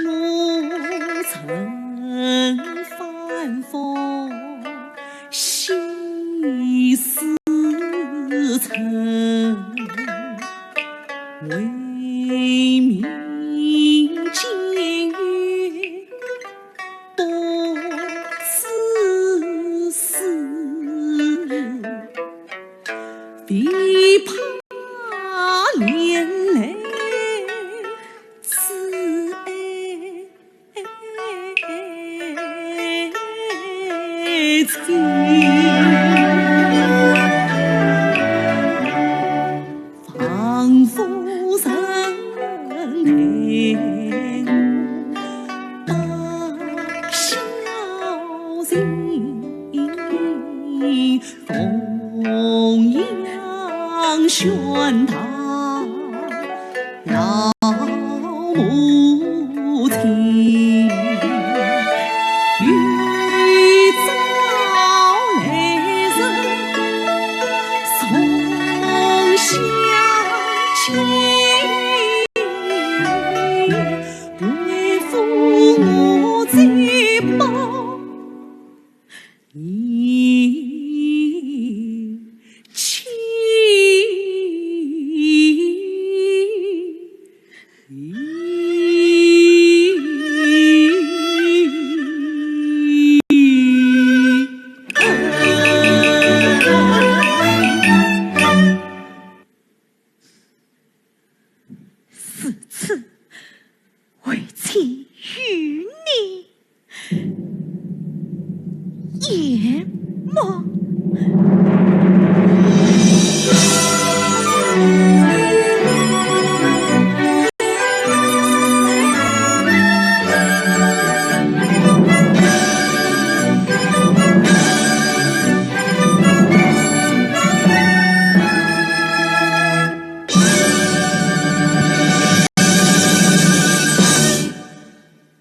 我曾反复 细思沉，唯命今夜不自死，唯怕连累 此爱情。方夫人待我百小情，凤阳县堂 老母亲。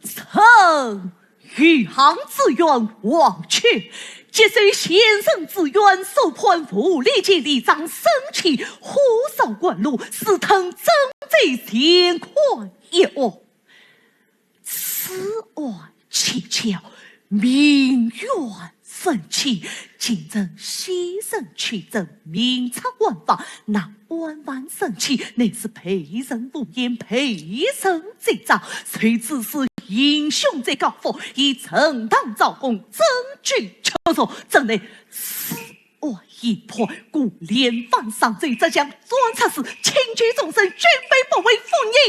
臣余杭知县王权，接受先生知县，首判无理前立斩沈清，火烧官路，私吞珍宝钱款一案。此案蹊跷，民怨 愤青，京城先生取证，明察官法，那案犯沈清乃是被人污言、被人栽赃，谁知是行凶者告发，已呈堂招供，证据确凿，怎奈此案已破，故连犯上罪，这桩案出事，请求众生均被包围，无人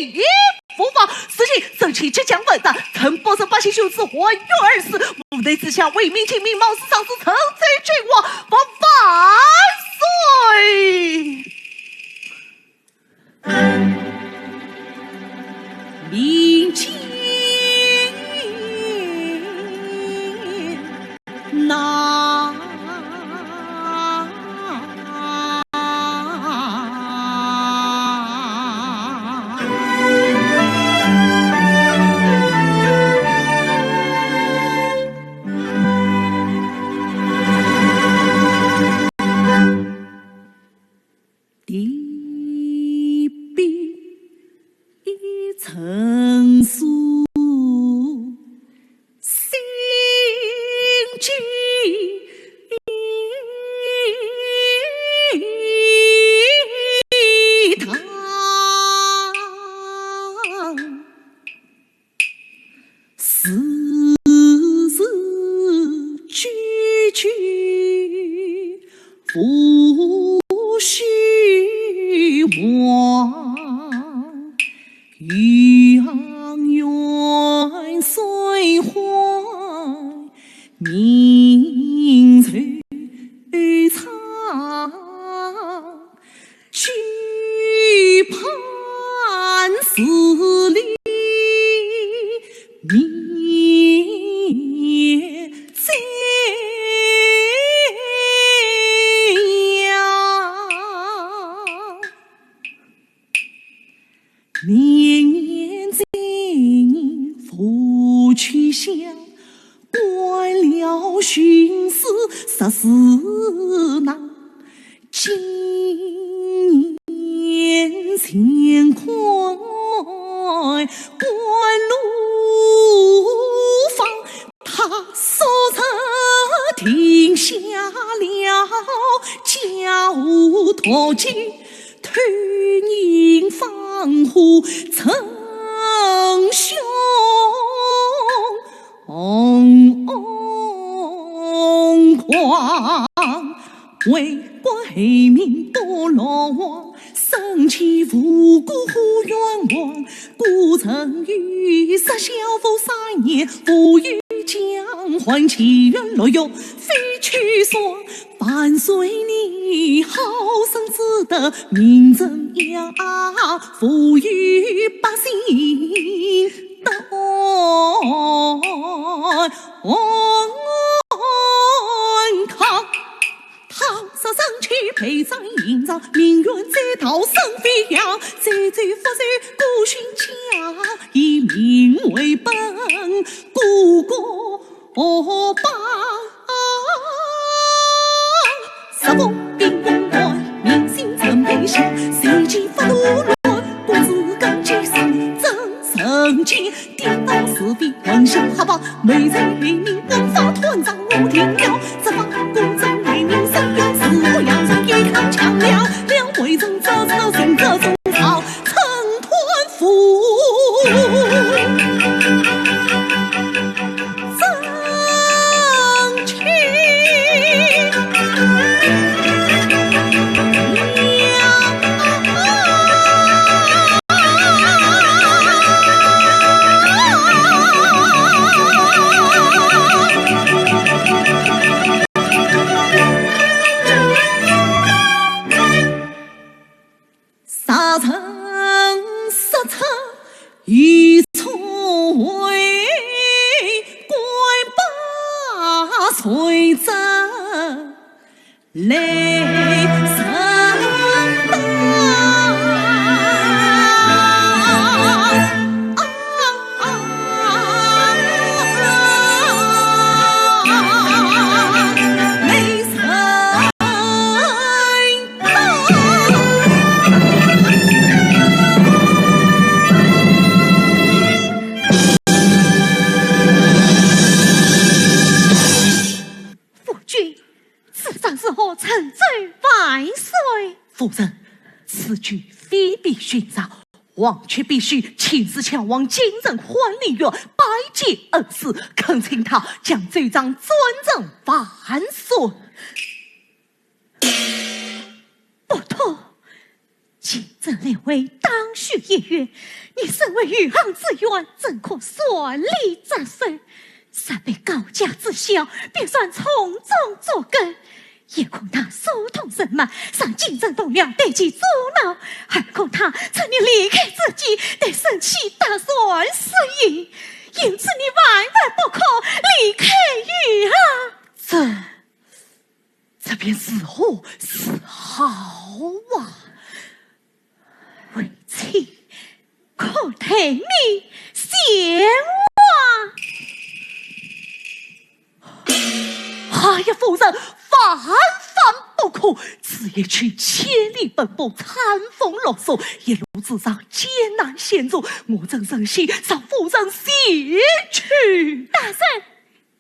伏法，事情审期即将完成，臣不忍百姓兄弟含冤而死，无奈之下，为民请命，冒死上书，臣罪俱亡，万万岁！民间 难。第 一层书，心机堂。 时时句句无虚妄，欲望远水怀，明愁肠。 期盼事理明灭哉呀。 年年罪人复去乡，官僚徇私实是难。今年乾坤官路方， 他所曾定下了，江湖图谋，偷人放火，逞凶狂。 为国害民不落网，生前无辜呼冤枉，故曾与杀枭无三年，无意将还，祈愿落狱非去爽。万岁你好生治得民政呀，抚育百姓的安康。 倘若生前被斩刑场，民怨再逃生飞扬，再罪复仇顾全家，以民为本，故国报。十方兵荒乱，民心成悲响，谁见发怒乱，公子更加上阵，人间 颠倒是非，混淆黑白，谋财害命，枉法断掌我听了。执法公正为民伸冤，是我杨森一趟强了。两位人这次行得中草，成团服。正气。为咱来上当。夫君，此番如何？陈州万岁！夫人，此举非比寻常，王权必须亲自前往京城欢宁院拜见恩师，恳请他将奏章转呈万岁。 不妥，京城临危当需一员，你身为余杭知县，怎可擅离职守？身为高家之小，必须从中作梗。也恐他疏通人马，让京城同僚对其阻挠，还恐他趁你离开之际，对沈启打算私刑，因此你万万不可离开余杭。这 这便如何是好啊？为妻可代你想啊。哎呀，夫人，万万不可！此一去千里奔波，餐风露宿，一路之上艰难险阻，我怎忍心让夫人前去？大人，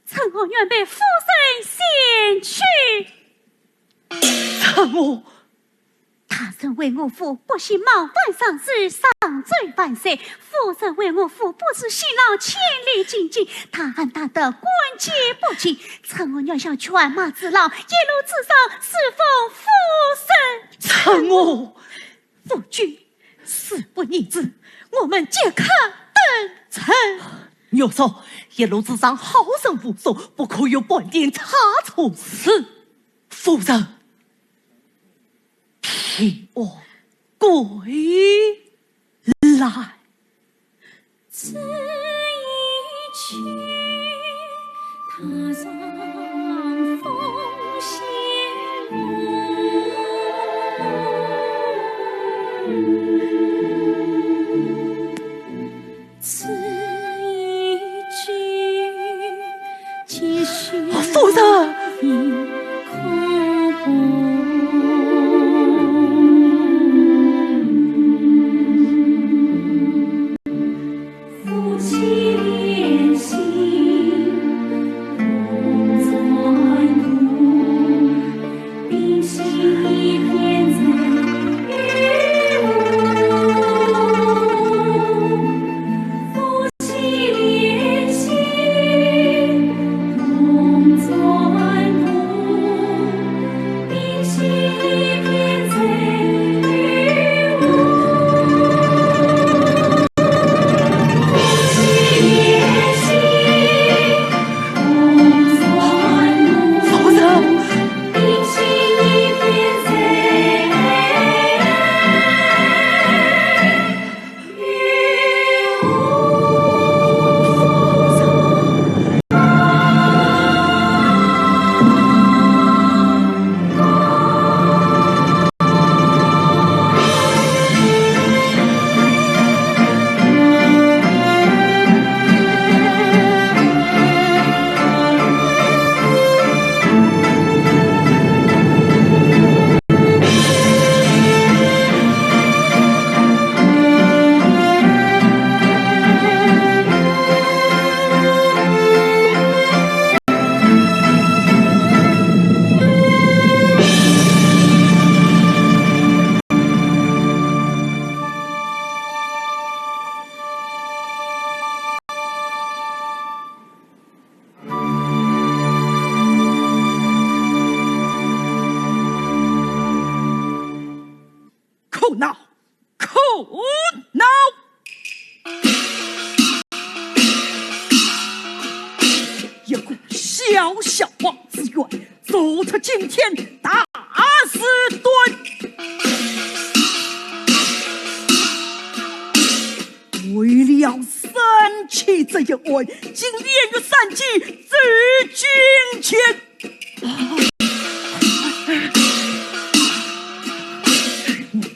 陈鹗愿陪夫人前去。陈鹗？大人为我府不惜冒犯上司，上奏万岁。夫人为我府不辞辛劳，千里进京，大恩大德，感激不尽。陈鹗愿效犬马之劳，一路之上侍奉夫人。陈鹗！ 夫君，事不宜迟，我们即刻登程。岳父，一路之上好人无数，不可有半点差错。是。夫人，替我跪来。 此一去，踏上风险路。此一去，几许夫人！ 可恼，可恼！一个小小王知县，做出惊天大事端。 为了沈启这一案，竟连续三记奏章间。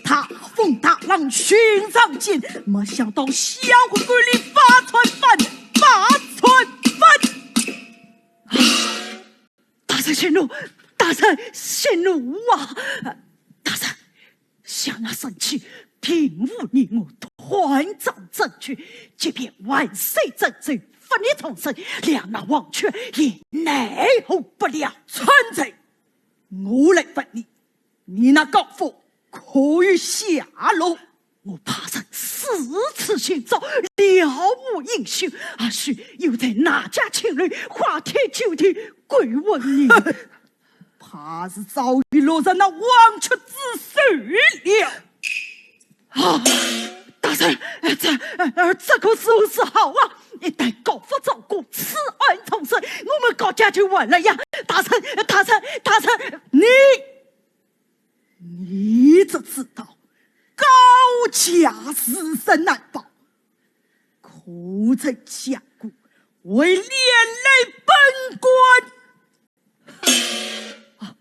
大风大浪寻常见，没想到小鬼鬼里发传饭，发传饭。大人息怒，大人息怒啊！大人，想那神器，并无你我断章证据，即便万岁圣旨， 罰你重生，谅那黄雀也奈何不了。陈真，我来问你，你那高福可有下落？我派人四处寻找，了无音讯，或许又在哪家青楼花天酒地鬼混呢？怕是早已落入那黄雀之手了。 啊，大人，呃，这，呃，这可如何是好啊？一旦高福招供，此案重审，我们高家就完了呀！大人，大人，大人，你，你只知道高家自身难保，可曾想过会连累本官？ 啊，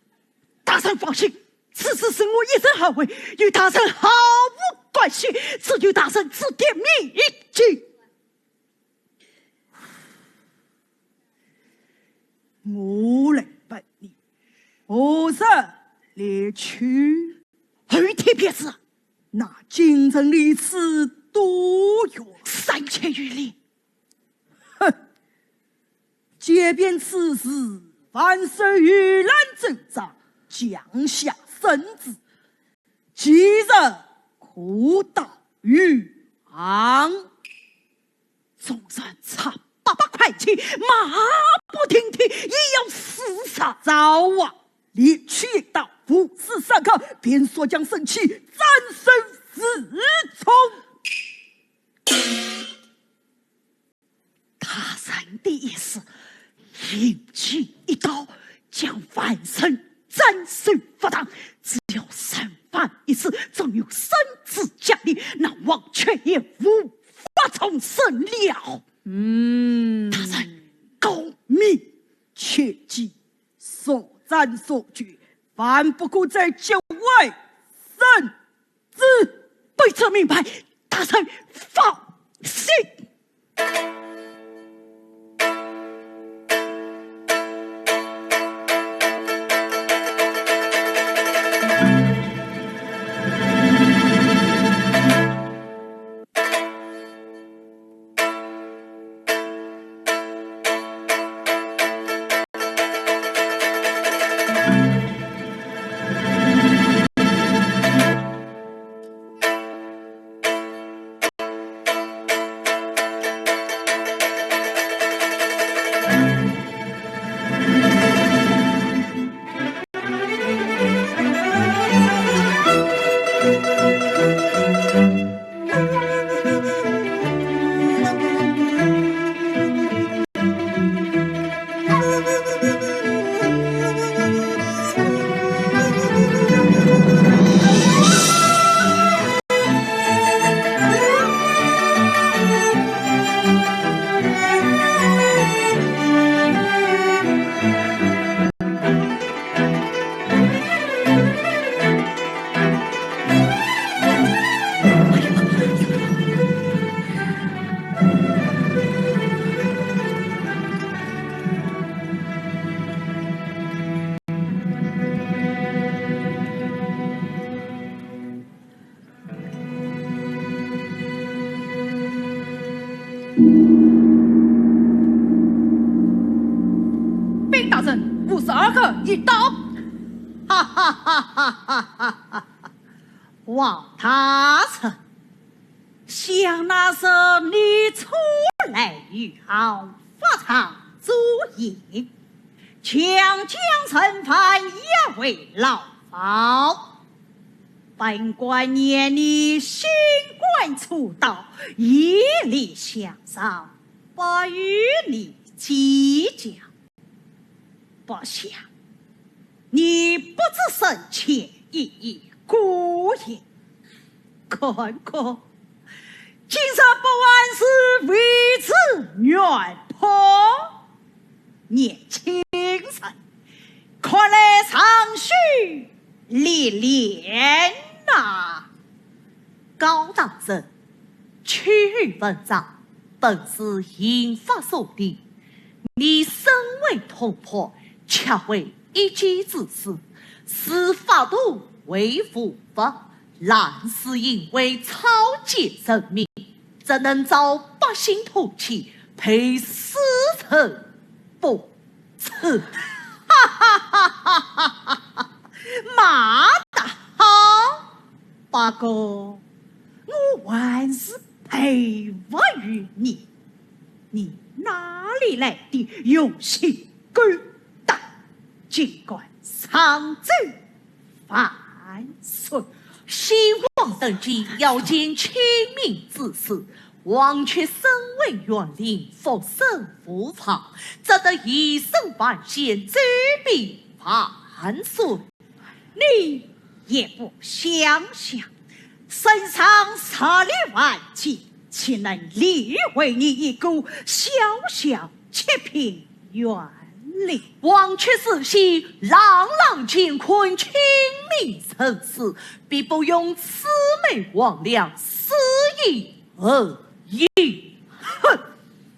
大人放心，此事是我一人而为，与大人毫无关系，只有大人指点迷津。我来问你，何日离去？后天便是。那京城离此多远？三千余里。 哼，即便此时万岁御览奏章，降下圣旨，即日可到御堂。纵然差八百块钱，马不停蹄也要自杀。早啊，离去一道，午时三刻，便速将神器斩首示众。 大人的意思，引计一道，将犯人斩首法堂，只要犯人一死，纵有圣旨降临，那黄雀也无法重生了。嗯。大人，高明。切记，速斩速决，万不可再节外生枝。卑职明白，大人放心。 禀大人，午时二刻已到。哈哈哈哈哈哈！王大人，想那日你初来御堂法场作揖，强将人犯押回牢房。 本官念你新官初到，夜里下诏，不与你计较。不想你不知深浅，一意孤行。看看，今日不还是为此原判？年轻昂首列练呐。高大人，区域文章本是刑法所定，你身为同仆，却为一己之私，视法度为无物，烂死刑为草菅人命，怎能遭百姓唾弃，配死人不 哈哈哈哈哈哈！骂得好，不过我还是佩服于你，你哪里来的雄心狗胆，竟敢上奏 万岁。先王登基要建清明之时，王却身为元令，服身无方，只得以身犯险，奏禀万岁。你也不想想，圣上设立万机，岂能理会你一个小小七品 元令。王却是些朗朗乾坤，清明盛世，必不用魑魅魍魉，私议恩怨。哼！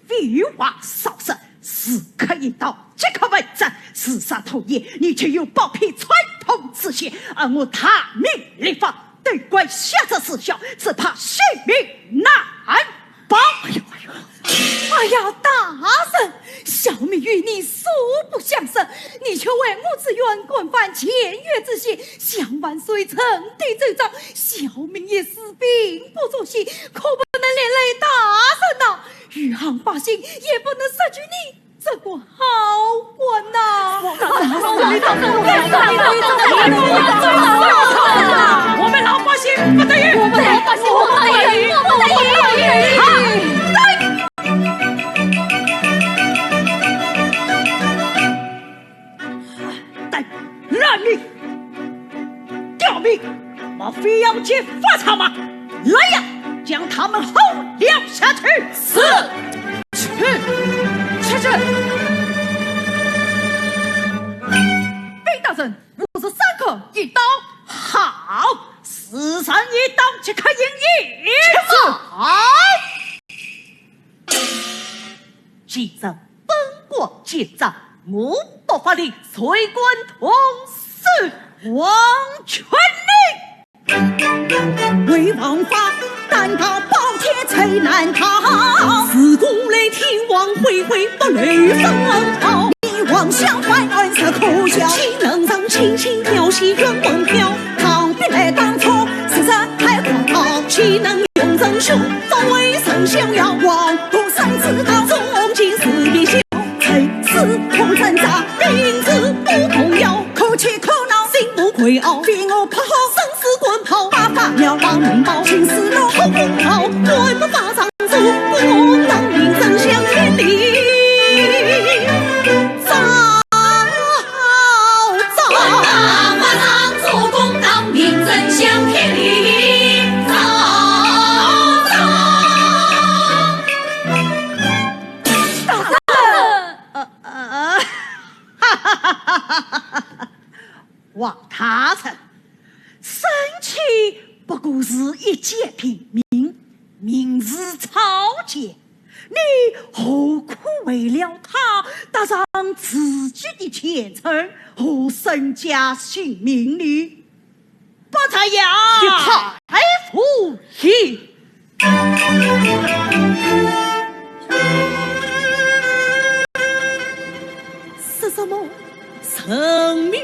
废话少说，时刻一到，即刻问斩，时杀土匪，你就有包庇川通之嫌，而我大明立法，都怪下这死小子，只怕性命难 保。哎呦，哎呦，哎呀，大人，小民与你素不相识，你却为我之冤，干犯潜越之罪，向万岁称帝奏章，小民一时并不作兴，可不能连累大人呐。余杭百姓也不能失去你 这个好官呐！我们老百姓不得已，我们老百姓不得已，不得已，不得已！等，等，人民！ 刁民，莫非要劫法场吗？来呀，将他们吼了下去！是。去，去，去！禀大人，午时三刻一刀。好，时辰一到，即刻行刑。是。好。既然 本国见斩，我不发令，谁敢动手？王全令！为王法，单刀暴铁最难逃。自古来天网恢恢，不露生毫。你妄想翻案实可笑，岂能让卿卿调戏冤魂飘？ 逃避来当初，实在太可怕，岂能容忍凶手为人逍遥？王公三子到，从今是必修，生死同挣扎，命运不动摇。可气可恼，心不愧傲，非我不好，生死关头，八法庙王明报，青丝路红红袍，官不法上 做公，当明真相天理。早，早。官大法上做公，当明真相天理。早，早。呃，呃，哈哈哈哈哈哈！王大人，生气不过是一介平民，民事草菅， 你何苦为了他搭上自己的前程和身家性命呢？不才呀！你太无礼！说什么人民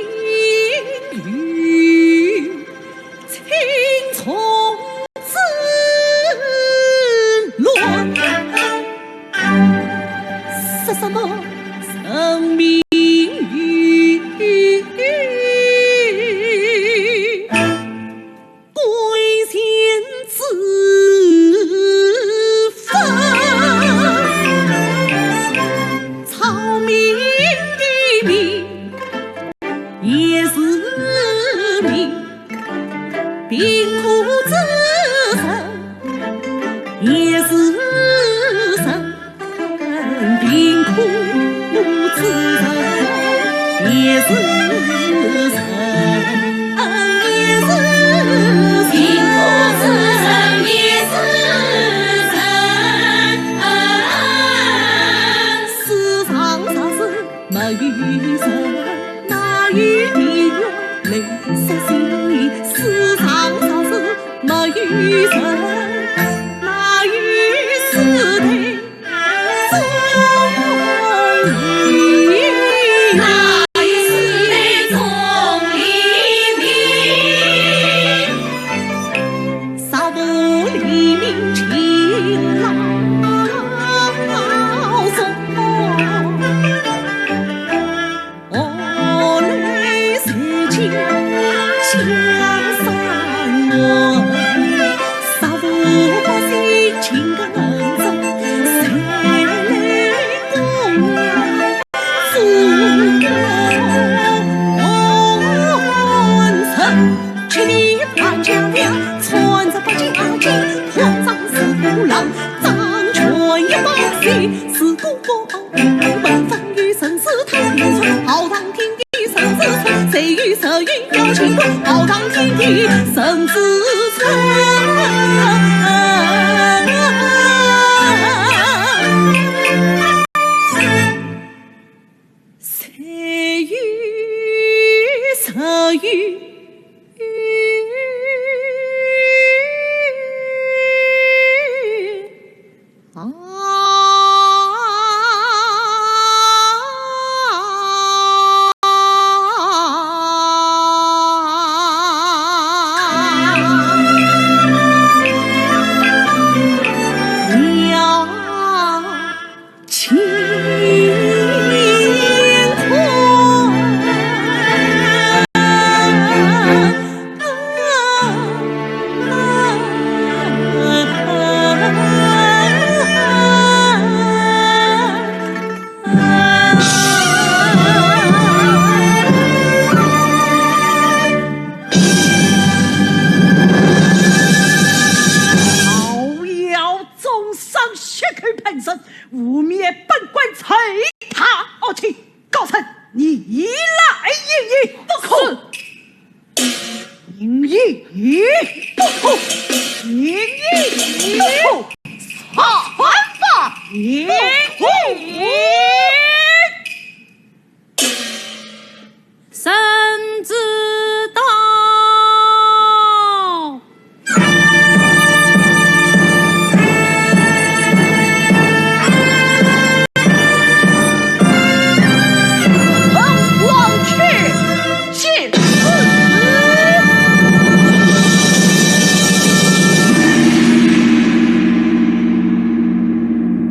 有 青虫之卵，说什么人民有贵贱之分？草民的命 也是命，贫苦之人也是人，贫苦之人。也是人，也是人，幸福是人，也是人。世上啥事没有人，哪有地狱来说事？世上啥事没有人，哪有时代 造谣众生，血口喷人，污蔑本官，罪大恶极，高僧，你来应疑。不可。 应疑不可，应疑不可，杀吧！应疑。圣旨到。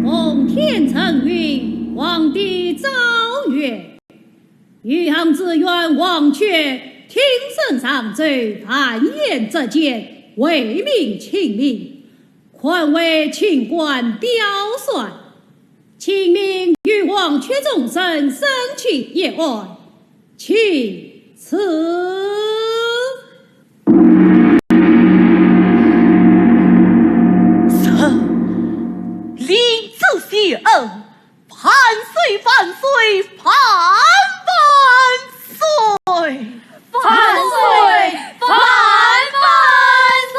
奉天承运，皇帝诏曰： 余杭知县王却挺身上奏，犯案捉奸，为民请命，堪为清官表率。请命与王却终身审其一案，请赐。臣领旨谢恩。 万岁，万岁，万万岁！万岁，万万岁！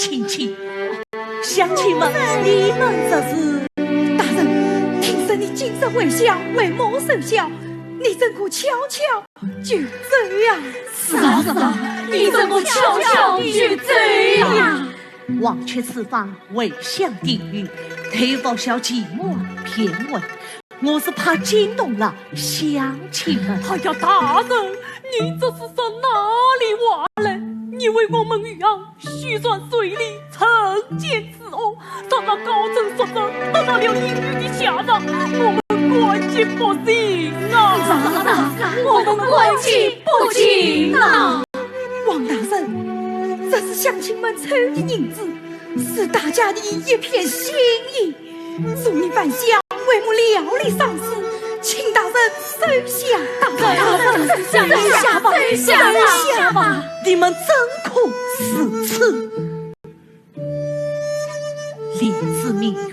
亲戚。乡亲们，你们这是？大人，听说你今日回乡，回母守孝，你怎可悄悄就走呀？是啊，是啊，你怎可悄悄就走呀？黄雀此番回乡定居，投服小姐母片尾，我是怕惊动了乡亲们。哎呀，大人，你这是说哪里话来？你为我们余杭 许传水利，惩奸除恶，让那高僧宿者得到了应有的下场，我们感激不尽啊！我们感激不尽啊！王大人，这是乡亲们凑的银子，是大家的一片心意。 送你返乡，为母料理丧事，请大人收下。大人，收下吧，收下吧。你们怎可如此？林子明曰：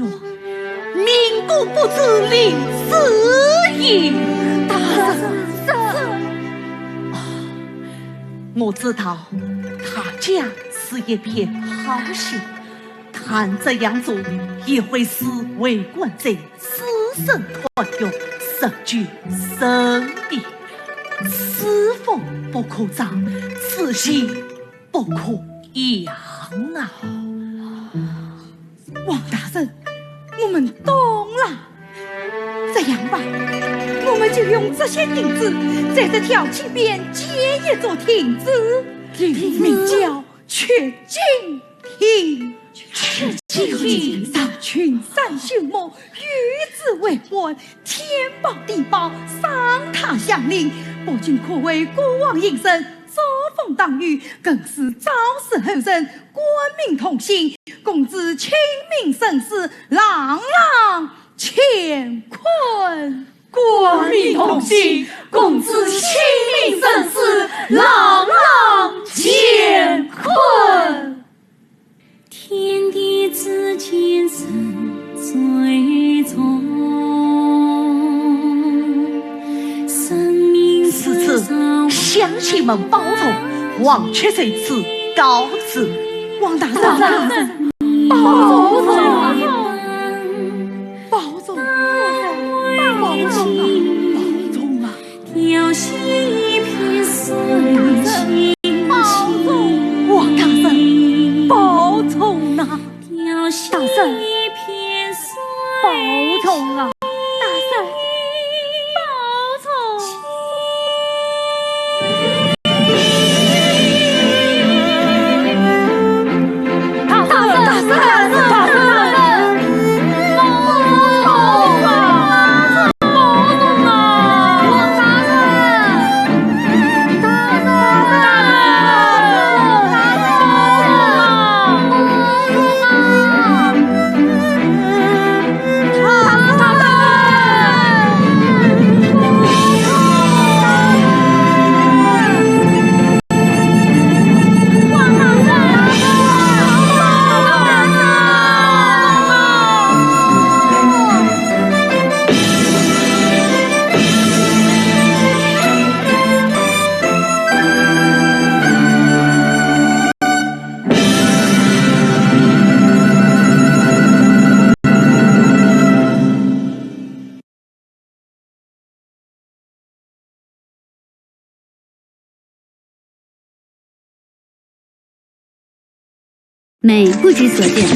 民不不知，林子也。大人，这……啊，我知道他家是一片好心， 弹指扬州，也会使为官者子孙团圆，日久生悲。此福不可长，此喜不可扬啊！王大人，我们懂了。这样吧，我们就用这些银子，在这条街边建一座亭子，亭子，名叫 取景亭。取景亭。上群山秀木，与之为欢，天保地保，赏塔祥林，不仅可为孤王隐身，遮风挡雨，更是昭示后人，冠名同姓，共致清明盛世，朗朗乾坤。 冠名同姓，共致清明盛世，朗朗乾坤。天地之间，人最重。生命之上，此次乡亲们保重，王却在此告辞。王大人，保重。 保重，保重啊，保重啊！王大人，保重啊！大人，保重啊！大人，保重！ 美不及所见。